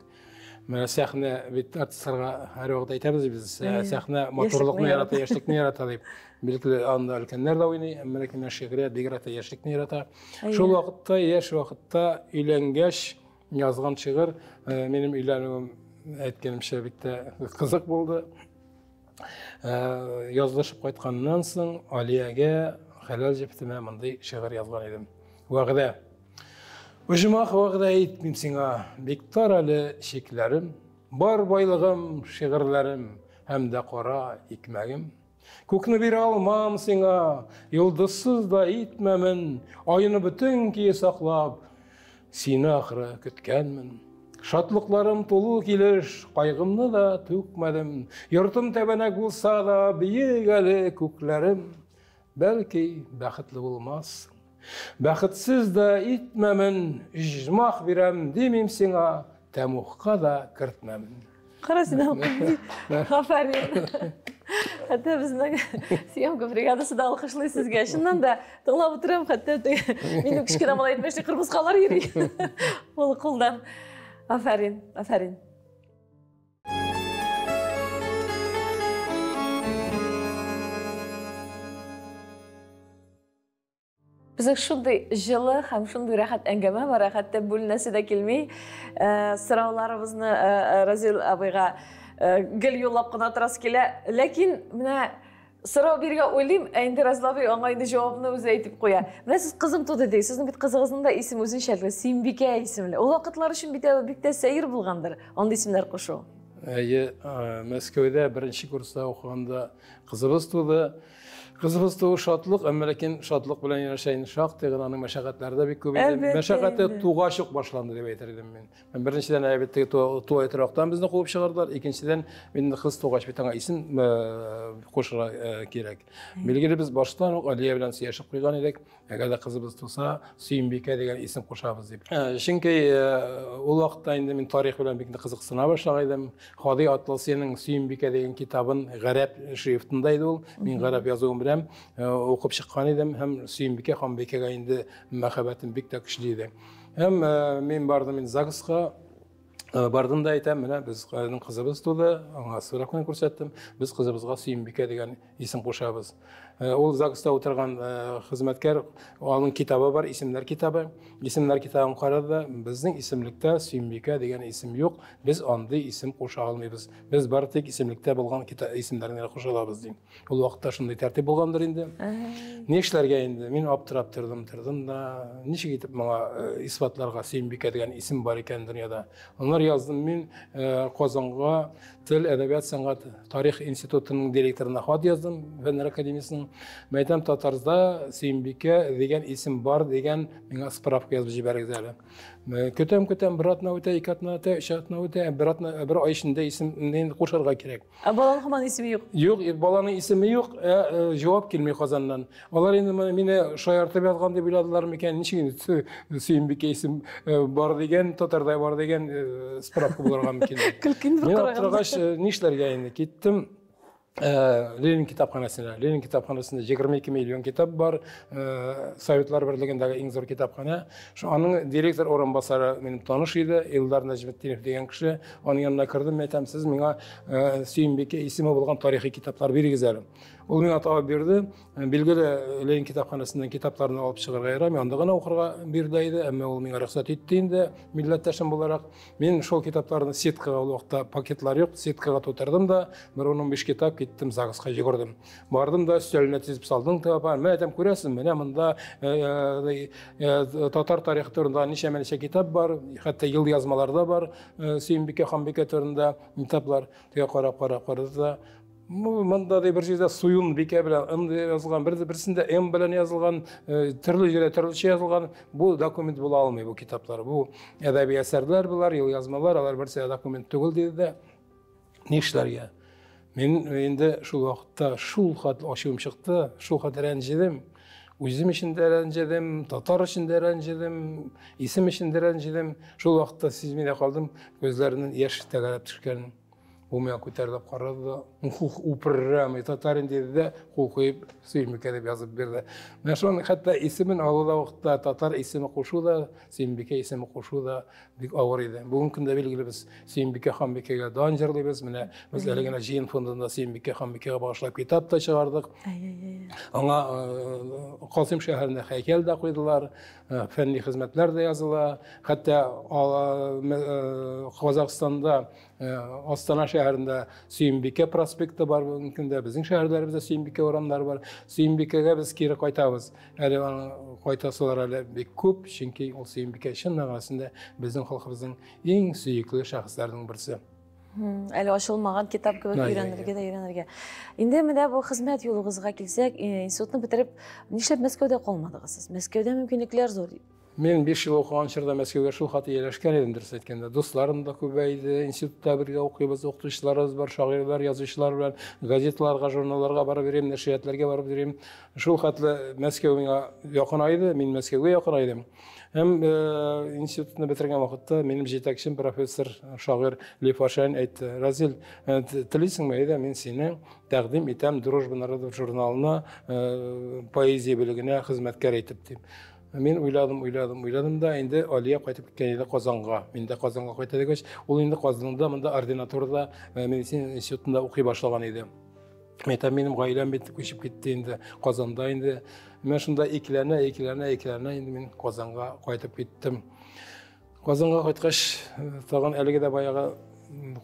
[SPEAKER 2] Менә сәхнә бит артистларга һәрвакыт әйтәбез без, сәхнә матурлыкны ярата, яшьлекне ярата дип. Билгеле, анда өлкәннәр дә уйный, әмма ләкин шигърият бигрәк тә яшьлекне ярата. Шул вакытта, яшь вакытта өйләнгәч язган шигырь, минем өйләнүем әйткәнемчә бик тә кызык булды. Язылышып кайтканнан соң Алиягә хәләл җефетемә мондый шигырь язган идем. Вәгъдә. Оҗмах вәгъдә итмим сиңа, бик тар әле чикләрем, бар байлыгым, шигырьләрем һәм дә кара икмәгем. Күкне бирә алмам сиңа, йолдызсыз да итмәмен, айны бөтен көе саклап, сине ахры көткәнмен. Шатлыкларым тулы килеш, кайгымны да түкмәдем. Йортым тәбәнәк булса да, биек әле күкләрем. Бәлки, бәхетле булмассың. Бәхетсез дә итмәмен, иҗмах бирәм димим сиңа, тәмухка да кертмәмен.
[SPEAKER 1] Кара син алкыш. Афәрин. Хәтта безнең съемка бригадасы да алкышлый сезгә. Чыннан да тыңлап утырам, хәтта минем кечкенә малай әйтмешли кырмыскалар йөри. Ул кулдан. Афәрин, афәрин. Безнең шундый җылы һәм шундый рәхәт әңгәмә бар, хәтта бүленәсе дә килми. Сорауларыбызны Разил абыйга гел юллап кына торасы килә. Ләкин менә сорау бирергә уйлыйм, ә инде Разил абый аңа инде җавапны үзе әйтеп куя. Менә сез кызым туды ди. Сезнең бит кызыгызның да исеме үзенчәлекле, Сөембикә исемле. Ул вакытлар өчен бит бик тә сәер булгандыр андый исемнәр кушу.
[SPEAKER 2] Әйе, Мәскәүдә беренче курста укыганда кызыбыз туды. Кызыбыз туу шатлык, әмма ләкин шатлык белән янәшә инде шактый гына аның мәшәкатьләре дә бик күп иде. Мәшәкате тугач ук башланды дип әйтер идем мин. Беренчедән, әлбәттә, тулай торактан безне куып чыгардылар. Икенчедән, инде кыз тугач бит аңа исем кушырга кирәк. Билгеле, без баштан ук Алия белән сөйләшеп куйган идек. Әгәр дә кызыбыз туса, Сөембикә дигән исем кушабыз дип. Чөнки ул вакытта инде мин тарих белән бик нык кызыксына башлаган идем. Һади Атласиның Сөембикә дигән китабын гарәп шрифтында иде ул. Мин гарәп язуын беләм, укып чыккан идем һәм Сөембикә ханбикәгә инде мәхәббәтем бик тә көчле иде. Һәм мин бардым инде ЗАГСка. Бардым да әйтәм, менә безнең кызыбыз туды, аңа справканы күрсәттем. Без кызыбызга Сөембикә дигән исем кушабыз. Ул ЗАГСта утырган хезмәткәр, аның китабы бар, исемнәр китабы. Исемнәр китабын карады да, безнең исемлектә Сөембикә дигән исем юк, без андый исем куша алмыйбыз. Без бары тик исемлектә булган исемнәрне генә куша алабыз, ди. Ул вакытта шундый тәртип булгандыр инде. Ни эшләргә инде? Мин аптырап тордым, тордым да, ничек итеп моңа исбатларга Сөембикә дигән исем бар икән дөньяда. Аннары яздым мин Казанга Тел, әдәбият, сәнгать, тарих институтының директорына хат яздым, Фәннәр академиясенең. Мин әйтәм, татарда Сөембикә дигән исем бар дигән миңа справка язып җибәрегез әле. Көтәм, көтәм, бер атна үтә, ике атна үтә, өч атна үтә, бер атна, бер ай эчендә исемне кушарга кирәк.
[SPEAKER 1] Ә баланың һаман исеме юк.
[SPEAKER 2] Юк, баланың исеме юк, ә җавап килми Казаннан. Алар инде моны мине шаяртып язган дип уйладылар микән, ничек инде Сөембикә исем бар дигән, татарда бар дигән справка булырга мөмкин.
[SPEAKER 1] Көлкин бер
[SPEAKER 2] Мин аптырагач, нишләргә инде? Киттем Ленин китапханәсенә. Ленин китапханәсендә 22 миллион китап бар. Советлар Берлегендәге иң зур китапханә. Шу аның директор урынбасары минем таныш иде, Илдар Нәҗметдинов дигән кеше. Аның янына кердем, әйтәм, сез миңа Сөембикә исеме булган тарихи китаплар бирегез әле. Ул миңа табып бирде. Билгеле, Ленин китапханәсеннән китапларны алып чыгарга ярамый, анда гына укырга бирелә иде, әмма ул миңа рөхсәт итте инде, милләттәшем буларак. Мин шул китапларны сеткага, ул вакытта пакетлар юк, сеткага тутырдым да, бер 15 китап киттем, ЗАГСка йөгердем. Бардым да өстәленә тезеп салдым, менә әйтәм, күрәсең, менә монда татар тарихы турында ничәмә-ничә китап бар, хәтта ел язмаларда бар, Сөембикә ханбикә турында китаплар. Теге карап, карап, карады да, монда ди бер җирдә Суюн бикә белән М язылган, бер берсендә М белән язылган, төрле җирдә төрлечә язылган. Бу документ була алмый бу китаплар. Бу әдәби әсәрләр булар, ел язмалар, алар берсе документ түгел диде дә. Нишләргә? Мин инде шул вакытта шул хәтле ачуым чыкты, шул хәтле рәнҗедем. Үзем өчен дә рәнҗедем, татар өчен дә рәнҗедем, исем өчен дә рәнҗедем. Шул вакытта сизми дә калдым, күзләреннән яшь тәгәрәп төшкәнен. Ул миңа күтәрелеп карады да, ух, упрямый татарин диде дә, кул куеп, Сөембикә дип язып бирде. Менә шуның хәтта исемен алу да вакытта татар исеме кушу да, Сөембикә исеме кушу да бик авыр иде. Бүгенге көндә билгеле без Сөембикә ханбикәгә дан җырлыйбыз. Менә без әле генә Җыен фондында Сөембикә ханбикәгә багышлап китап та чыгардык. Аңа Касыйм шәһәрендә һәйкәл дә куйдылар, фәнни хезмәтләр дә языла. Хәтта Казахстанда Астана шәһәрендә Сөембикә проспекты бар бүгенге көндә. Безнең шәһәрләребездә Сөембикә урамнары бар. Сөембикәгә без кире кайтабыз. Әле аның кайтасылар әле бик күп, чөнки ул Сөембикә чын мәгънәсендә безнең халкыбызның иң сөекле шәхесләренең берсе.
[SPEAKER 1] Әле ачылмаган китап кебек өйрәнергә дә өйрәнергә. Инде менә бу хезмәт юлыгызга килсәк, институтны бетереп, нишләп Мәскәүдә калмадыгыз сез? Мәскәүдә мөмкинлекләр зур.
[SPEAKER 2] Мин 5 ел укыган чорда Мәскәүгә шул хәтле ияләшкән идем, дөрес әйткәндә. Дусларым да күбәйде, институтта бергә укыйбыз, укытучыларыбыз бар, шагыйрьләр, язучылар белән газеталарга, журналларга барып йөрим, нәшриятләргә барып йөрим. Шул хәтле Мәскәү миңа якынайды, мин Мәскәүгә якынайдым. Һәм институтны бетергән вакытта минем җитәкчем профессор, шагыйрь Лев Ашанин әйтте: "Разил, телисеңме, әйдә, мин сине тәкъдим итәм Дружба народов журналына поэзия бүлегенә хезмәткәр итеп", дип. Мин уйладым, уйладым, уйладым да, инде Алия кайтып киткән иде Казанга. Мин дә Казанга кайта дигәч, ул инде Казанда монда ординатурада медицина институтында укый башлаган иде. Әйтәм, минем гаиләм бит күчеп китте инде Казанда инде. Менә шунда икеләнә, икеләнә, икеләнә инде мин Казанга кайтып киттем. Казанга кайткач, тагын әлеге дә баягы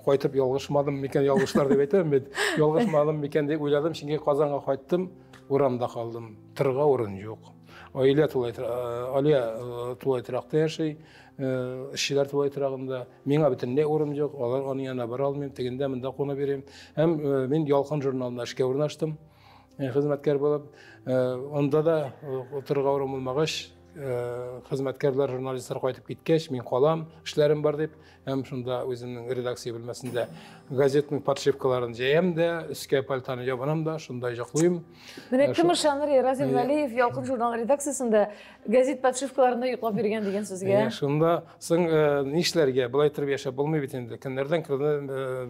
[SPEAKER 2] кайтып ялгышмадым микән, ялгышлар дип әйтәм бит. Ялгышмадым микән дип уйладым, чөнки Казанга кайттым, урамда калдым. Торырга урын юк. Гаилә тулай Алия тулай торакта яши, эшчеләр тулай торагында. Миңа бөтенләй урын юк, алар аның янына бара алмыйм, тегендә монда кунып йөрим. Һәм мин Ялкын журналына эшкә урнаштым. Хезмәткәр булып, анда да торырга урын булмагач, хезмәткәрләр, журналистлар кайтып киткәч, мин калам, эшләрем бар дип, һәм шунда үземнең редакция бүлмәсендә газетның подшивкаларын җәям дә, өскә пальтоны ябынам да, шунда йоклыйм.
[SPEAKER 1] Менә кем ышаныр, Разил Вәлиев Ялкын журналы редакциясендә газет подшивкаларында йоклап йөргән дигән сүзгә.
[SPEAKER 2] Шунда соң нишләргә? Болай торып яшәп булмый бит инде. Көннәрдән көнне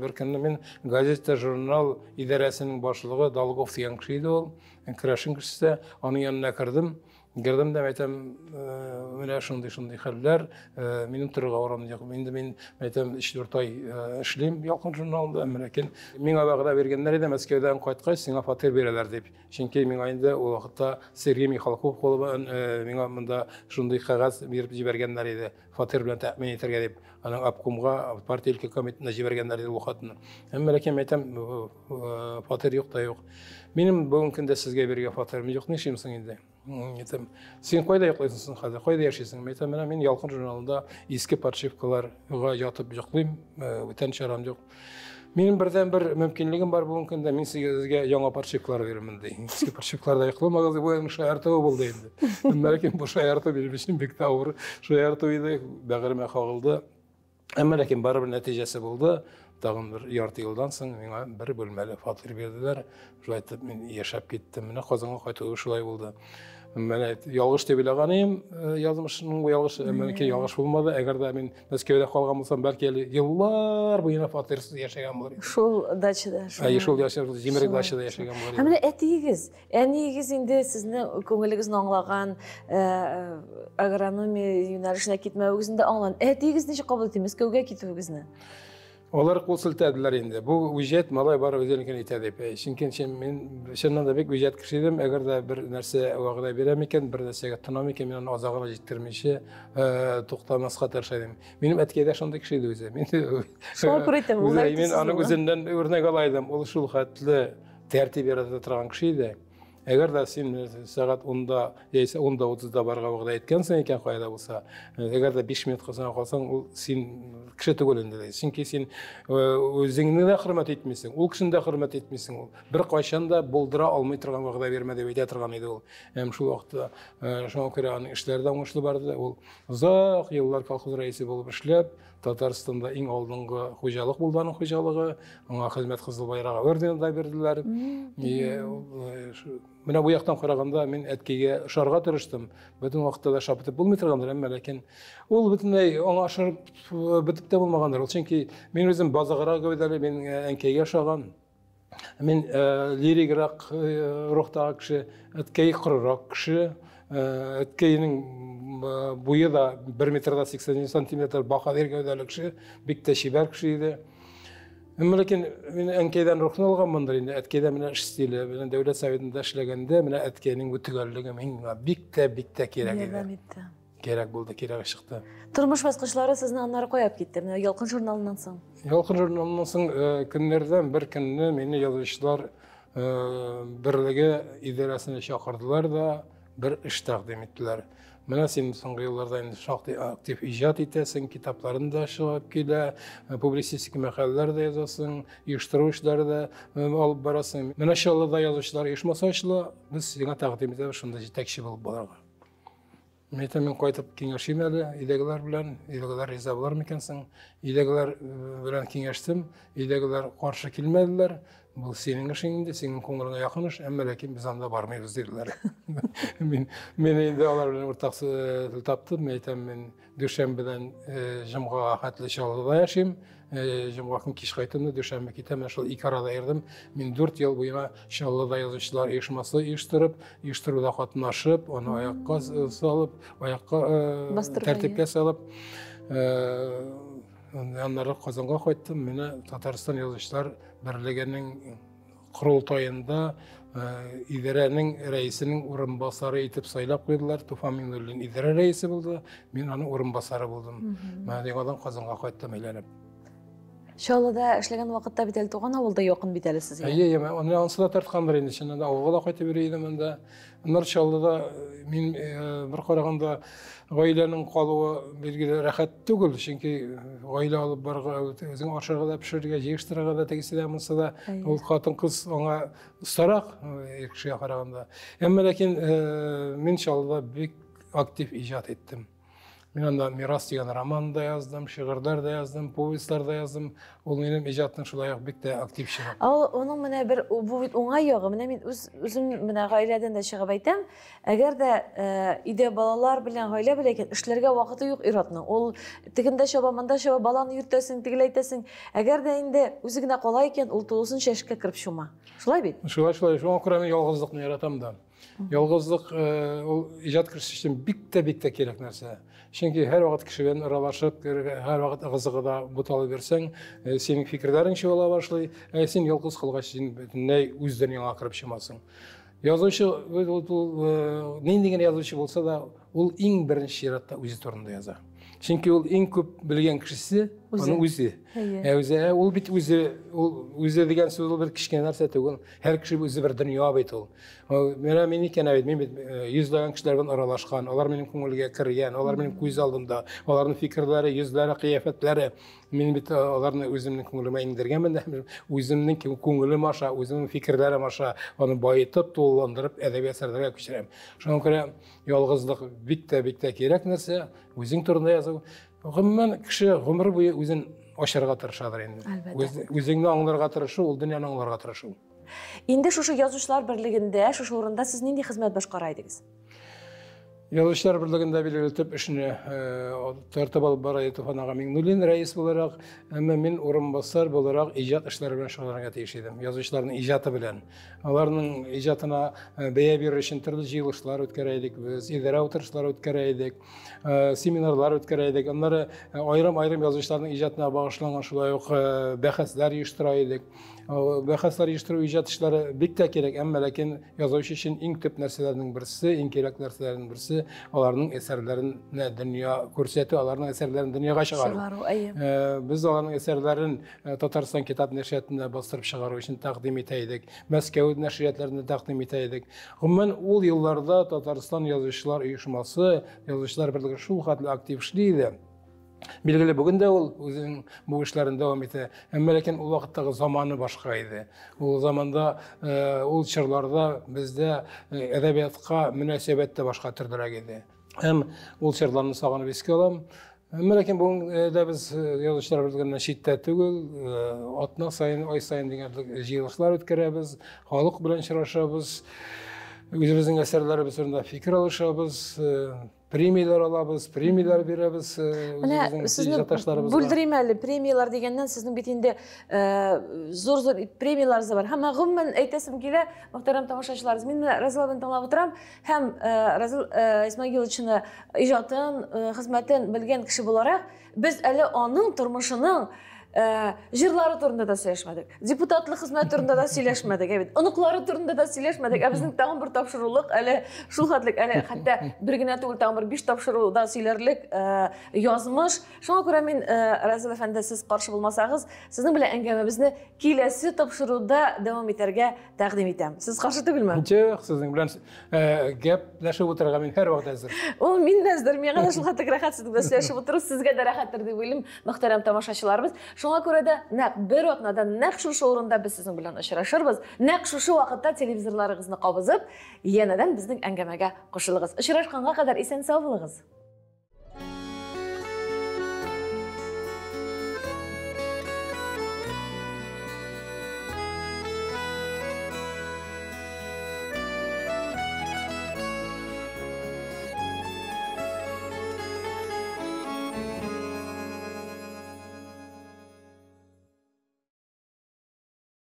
[SPEAKER 2] бер көнне мин газета, журнал идарәсенең башлыгы Долгов дигән кеше иде ул, керәшен кешесе, аның янына кердем. Кердем дә әйтәм, менә шундый-шундый хәлләр, минем торырга урыным юк. Инде мин әйтәм, 3-4 ай эшлим Ялкын журналында, әмма ләкин миңа вәгъдә биргәннәр иде, Мәскәүдән кайткач, сиңа фатир бирәләр дип. Чөнки миңа инде ул вакытта Сергей Михалков кулы белән миңа монда шундый кәгазь биреп җибәргәннәр иде, фатир белән тәэмин итәргә дип. Аның обкомга, партия өлкә комитетына җибәргәннәр иде ул хатны. Әмма ләкин әйтәм, фатир юк та юк. Минем бүгенге көндә сезгә бирергә фатирым юк, нишлим соң инде? Әйтәм, син кайда йоклыйсың соң хәзер? Кайда яшисең? Мин әйтәм, менә мин Ялкын журналында иске подшивкаларга ятып йоклыйм, бүтән чарам юк. Минем бердән-бер мөмкинлегем бар бүгенге көндә, мин сезгә яңа подшивкалар бирермен, ди. Иске подшивкаларда йокламагыз, бу аның шаяртуы булды инде. Ләкин бу шаярту минем өчен бик тә авыр шаярту иде, бәгыремә кагылды. Әмма ләкин барыбер нәтиҗәсе булды. Тагын бер ярты елдан соң миңа бер бүлмәле фатир бирделәр. Шулай итеп мин яшәп киттем. Менә Казанга кайту шулай булды. Менә ялгыш дип уйлаган идем, язмышның бу ялгышы, әмма ләкин ялгыш булмады. Әгәр дә мин Мәскәүдә калган булсам, бәлки әле еллар буена фатирсыз яшәгән булыр идем.
[SPEAKER 1] Шул дачада.
[SPEAKER 2] Әйе, шул дачада, җимерек дачада яшәгән булыр идем.
[SPEAKER 1] Ә менә әтиегез, Әниегез инде сезнең күңелегезне аңлаган, агрономия юнәлешенә китмәвегезне дә аңлаган. Әтиегез ничек кабул итте Мәскәүгә китүегезне?
[SPEAKER 2] Алар кул селтәделәр инде. Бу үҗәт малай бары үзенекен итә дип. Чөнки мин чыннан да бик үҗәт кеше идем. Әгәр дә бер нәрсә вәгъдә бирәм икән, бер нәрсәгә тотынам икән, мин аны азагына җиткермичә туктамаска тырыша идем. Минем әткәй дә шундый кеше иде үзе. Мин
[SPEAKER 1] Шуңа күрә әйтәм,
[SPEAKER 2] мин аның үзеннән үрнәк ала идем. Ул шул хәтле тәртип ярата торган кеше иде. Әгәр дә син сәгать 10-да яисә 10:30-да барырга вәгъдә иткәнсең икән, кая да булса, әгәр дә 5 минутка соңга калсаң, ул син кеше түгел инде. Чөнки син үзеңне дә хөрмәт итмисең, ул кешене дә хөрмәт итмисең. Ул беркайчан да булдыра алмый торган вәгъдә бирмә дип әйтә торган иде ул. Һәм шул вакытта шуңа күрә аның эшләре дә уңышлы барды. Ул озак еллар колхоз рәисе булып эшләп, Татарстанда иң алдынгы хуҗалык булды аның хуҗалыгы. Аңа Хезмәт Кызыл Байрагы ордены да бирделәр. Менә бу яктан караганда мин әткәйгә ошарга тырыштым. Бөтен вакытта да ошап бетеп булмый торгандыр, әмма ләкин ул бөтенләй аңа ошап бетеп тә булмагандыр. Ул чөнки мин үзем базыграк гәүдәле, мин әнкәйгә ошаган. Мин лириграк рухтагы кеше, әткәй корырак кеше. Әткәйнең буе да 1 метр да 80 сантиметр, баһадир гәүдәле кеше, бик тә чибәр кеше иде. Әмма ләкин мин әнкәйдән рухны алганмындыр инде, әткәйдән менә эш стиле, менә Дәүләт Советында эшләгәндә, менә әткәйнең бу төгәллеге миңа бик тә, бик тә кирәк иде.
[SPEAKER 1] Ярдәм итте.
[SPEAKER 2] Кирәк булды, кирәге чыкты.
[SPEAKER 1] Тормыш баскычлары сезне аннары кая алып китте? Менә Ялкын журналыннан соң.
[SPEAKER 2] Ялкын журналыннан соң көннәрдән бер көнне мине язучылар берлеге идарәсенә чакырдылар да бер эш тәкъдим иттеләр. Менә син соңгы елларда инде шактый актив иҗат итәсең, китапларың да чыгып килә, публицистик мәкаләләр дә язасың, оештыру эшләре дә алып барасың. Менә Чаллыда язучылар оешмасы ачыла, без сиңа тәкъдим итәбез шунда җитәкче булып барырга. Мин әйтәм, мин кайтып киңәшим әле өйдәгеләр белән, өйдәгеләр риза булыр микән соң? Өйдәгеләр белән киңәштем, өйдәгеләр каршы килмәделәр. Бу синең эшең инде, синең күңелеңә якын эш, әмма ләкин без анда бармыйбыз диделәр. Мин мин инде алар белән уртак тел таптым. Мин әйтәм, мин дүшәмбедән җомгага хәтле Чаллыда яшим. Җомга көн кич кайтам да дүшәмбе китәм. Менә шул ике арада йөрдем. Мин 4 ел буена Чаллыда язучылар оешмасы оештырып, оештыруда катнашып, аны аякка салып, аякка тәртипкә салып, аннары Казанга кайттым. Менә Татарстан язучылар берлегенең корылтаенда идарәнең рәисенең урынбасары итеп сайлап куйдылар. Туфан Миңнуллин идарә рәисе булды, мин аның урынбасары булдым. Менә яңадан Казанга кайттым әйләнеп.
[SPEAKER 1] Чаллыда эшләгән вакытта бит әле туган авылда якын бит әле сезгә.
[SPEAKER 2] Әйе, әйе, аны анысы да тарткандыр инде, чыннан да авылга да кайтып йөри идем анда. Аннары Чаллыда мин бер караганда гаиләнең калуы билгеле рәхәт түгел, чөнки гаилә алып барырга, үзең ашарга да пешерергә, җыештырырга да, тегесе дә, монысы да. Ул хатын-кыз аңа остарак ир кешегә караганда. Әмма ләкин мин Чаллыда бик актив иҗат иттем. Мин анда Мирас дигән роман да яздым, шигырьләр дә яздым, повестьлар да яздым. Ул минем иҗатның шулай ук бик тә актив чоры.
[SPEAKER 1] Ул аның менә бер бу бит уңай ягы. Менә мин үз үзем менә гаиләдән дә чыгып әйтәм. Әгәр дә өйдә балалар белән, гаилә белән икән, эшләргә вакыты юк ир-атның. Ул тегендә чаба, монда чаба, баланы йөртәсең, тегеләйтәсең. Әгәр дә инде үзе генә кала икән, ул тулысынча эшкә кереп чума. Шулай бит?
[SPEAKER 2] Шулай, шулай. Шуңа күрә мин ялгызлыкны яратам да. Ялгызлык ул иҗат кешесе өчен бик тә бик тә кирәк нәрсә. Чөнки һәрвакыт кеше белән аралашып, һәрвакыт ыгы-зыгыда буталып йөрсәң, синең фикерләрең чуала башлый. Ә син ялгыз калгач, син бөтенләй үз дөньяңа кереп чумасың. Язучы ул нинди генә язучы булса да, ул иң беренче чиратта үзе турында яза. Чөнки ул иң күп белгән кешесе аның үзе. Ә үзе, ул бит үзе, ул үзе дигән сүз ул бер кечкенә нәрсә түгел. Һәр кеше үзе бер дөнья бит ул. Менә мин икән бит, мин бит йөзләгән кешеләр белән аралашкан, алар минем күңелгә кергән, алар минем күз алдымда, аларның фикерләре, йөзләре, кыяфәтләре. Мин бит аларны үземнең күңелемә иңдергәнмен дә, үземнең күңелем аша, үземнең фикерләрем аша аны баетып, тулыландырып әдәби әсәрләргә күчерәм. Шуңа күрә ялгызлык бик тә бик тә кирәк нәрсә, үзең турында язу. Гомумән, кеше гомер буе үзен ачарга тырышадыр инде.
[SPEAKER 1] Әлбәттә.
[SPEAKER 2] Үзеңне аңларга тырышу, ул дөньяны аңларга тырышу.
[SPEAKER 1] Инде шушы язучылар берлегендә, шушы урында сез нинди хезмәт башкара идегез?
[SPEAKER 2] Язучылар берлегендә билгеле төп эшне тартып алып бара Туфан ага Миңнуллин рәис буларак, әмма мин урынбасар буларак иҗат эшләре белән шөгыльләнергә тиеш идем. Язучыларның иҗаты белән. Аларның иҗатына бәя бирер өчен төрле җыелышлар үткәрә идек без, идарә утырышлары үткәрә идек, семинарлар үткәрә идек. Аннары аерым-аерым язучыларның иҗатына багышланган шулай ук бәхәсләр оештыра идек. Бәхәсләр оештыру иҗат эшләре бик тә кирәк, әмма ләкин язучы өчен иң төп нәрсәләрнең берсе, иң кирәк нәрсәләрнең берсе аларның әсәрләрен дөнья күрсәтү, аларның әсәрләрен дөньяга чыгару.
[SPEAKER 1] Чыгару, әйе.
[SPEAKER 2] Без аларның әсәрләрен Татарстан китап нәшриятында бастырып чыгару өчен тәкъдим итә идек, Мәскәү нәшриятләрендә тәкъдим итә идек. Гомумән, ул елларда Татарстан язучылар оешмасы, язучылар берлеге шул хәтле актив эшли иде. Билгеле, бүген дә ул үзенең бу эшләрен дәвам итә. Әмма ләкин ул вакыттагы заманы башка иде. Ул заманда, ул чорларда бездә әдәбиятка мөнәсәбәт тә башка төрлерәк иде. Һәм ул чорларны сагынып искә алам. Әмма ләкин бүген дә без язучылар берлегеннән читтә түгел, атна саен, ай саен дигән җыелышлар үткәрәбез, халык белән очрашабыз, үзебезнең әсәрләребез турында фикер алышабыз, премияләр алабыз, премияләр бирәбез
[SPEAKER 1] үзебезнең иҗатташларыбызга. Бүлдерим әле, премияләр дигәннән сезнең бит инде зур-зур премияләрегез бар. Һәм гомумән әйтәсем килә, мөхтәрәм тамашачыларыбыз, мин менә Разил абыйны тыңлап утырам һәм Разил Исмагиловичны иҗатын, хезмәтен белгән кеше буларак, без әле аның тормышының җырлары турында да сөйләшмәдек, депутатлык хезмәт турында да сөйләшмәдек, ә бит оныклары турында да сөйләшмәдек. Ә безнең тагын бер тапшырулык әле шул хәтлек, әле хәтта бер генә түгел, тагын бер 5 тапшыруда сөйләрлек язмыш. Шуңа күрә мин, Разил әфәнде, сез каршы булмасагыз, сезнең белән әңгәмәбезне киләсе тапшыруда дәвам итәргә тәкъдим итәм. Сез каршы түгелме?
[SPEAKER 2] Юк, сезнең белән гәпләшеп утырырга мин һәрвакыт әзер.
[SPEAKER 1] Ул мин дә әзер. Миңа да шул хәтлек рәхәт сезнең белән сөйләшеп утыру, сезгә дә рәхәттер дип уйлыйм, мөхтәрәм тамашачыларыбыз. Шуңа күрә дә нәкъ бер атнадан нәкъ шушы урында без сезнең белән очрашырбыз. Нәкъ шушы вакытта телевизорларыгызны кабызып, янәдән безнең әңгәмәгә кушылыгыз. Очрашканга кадәр исән-сау булыгыз.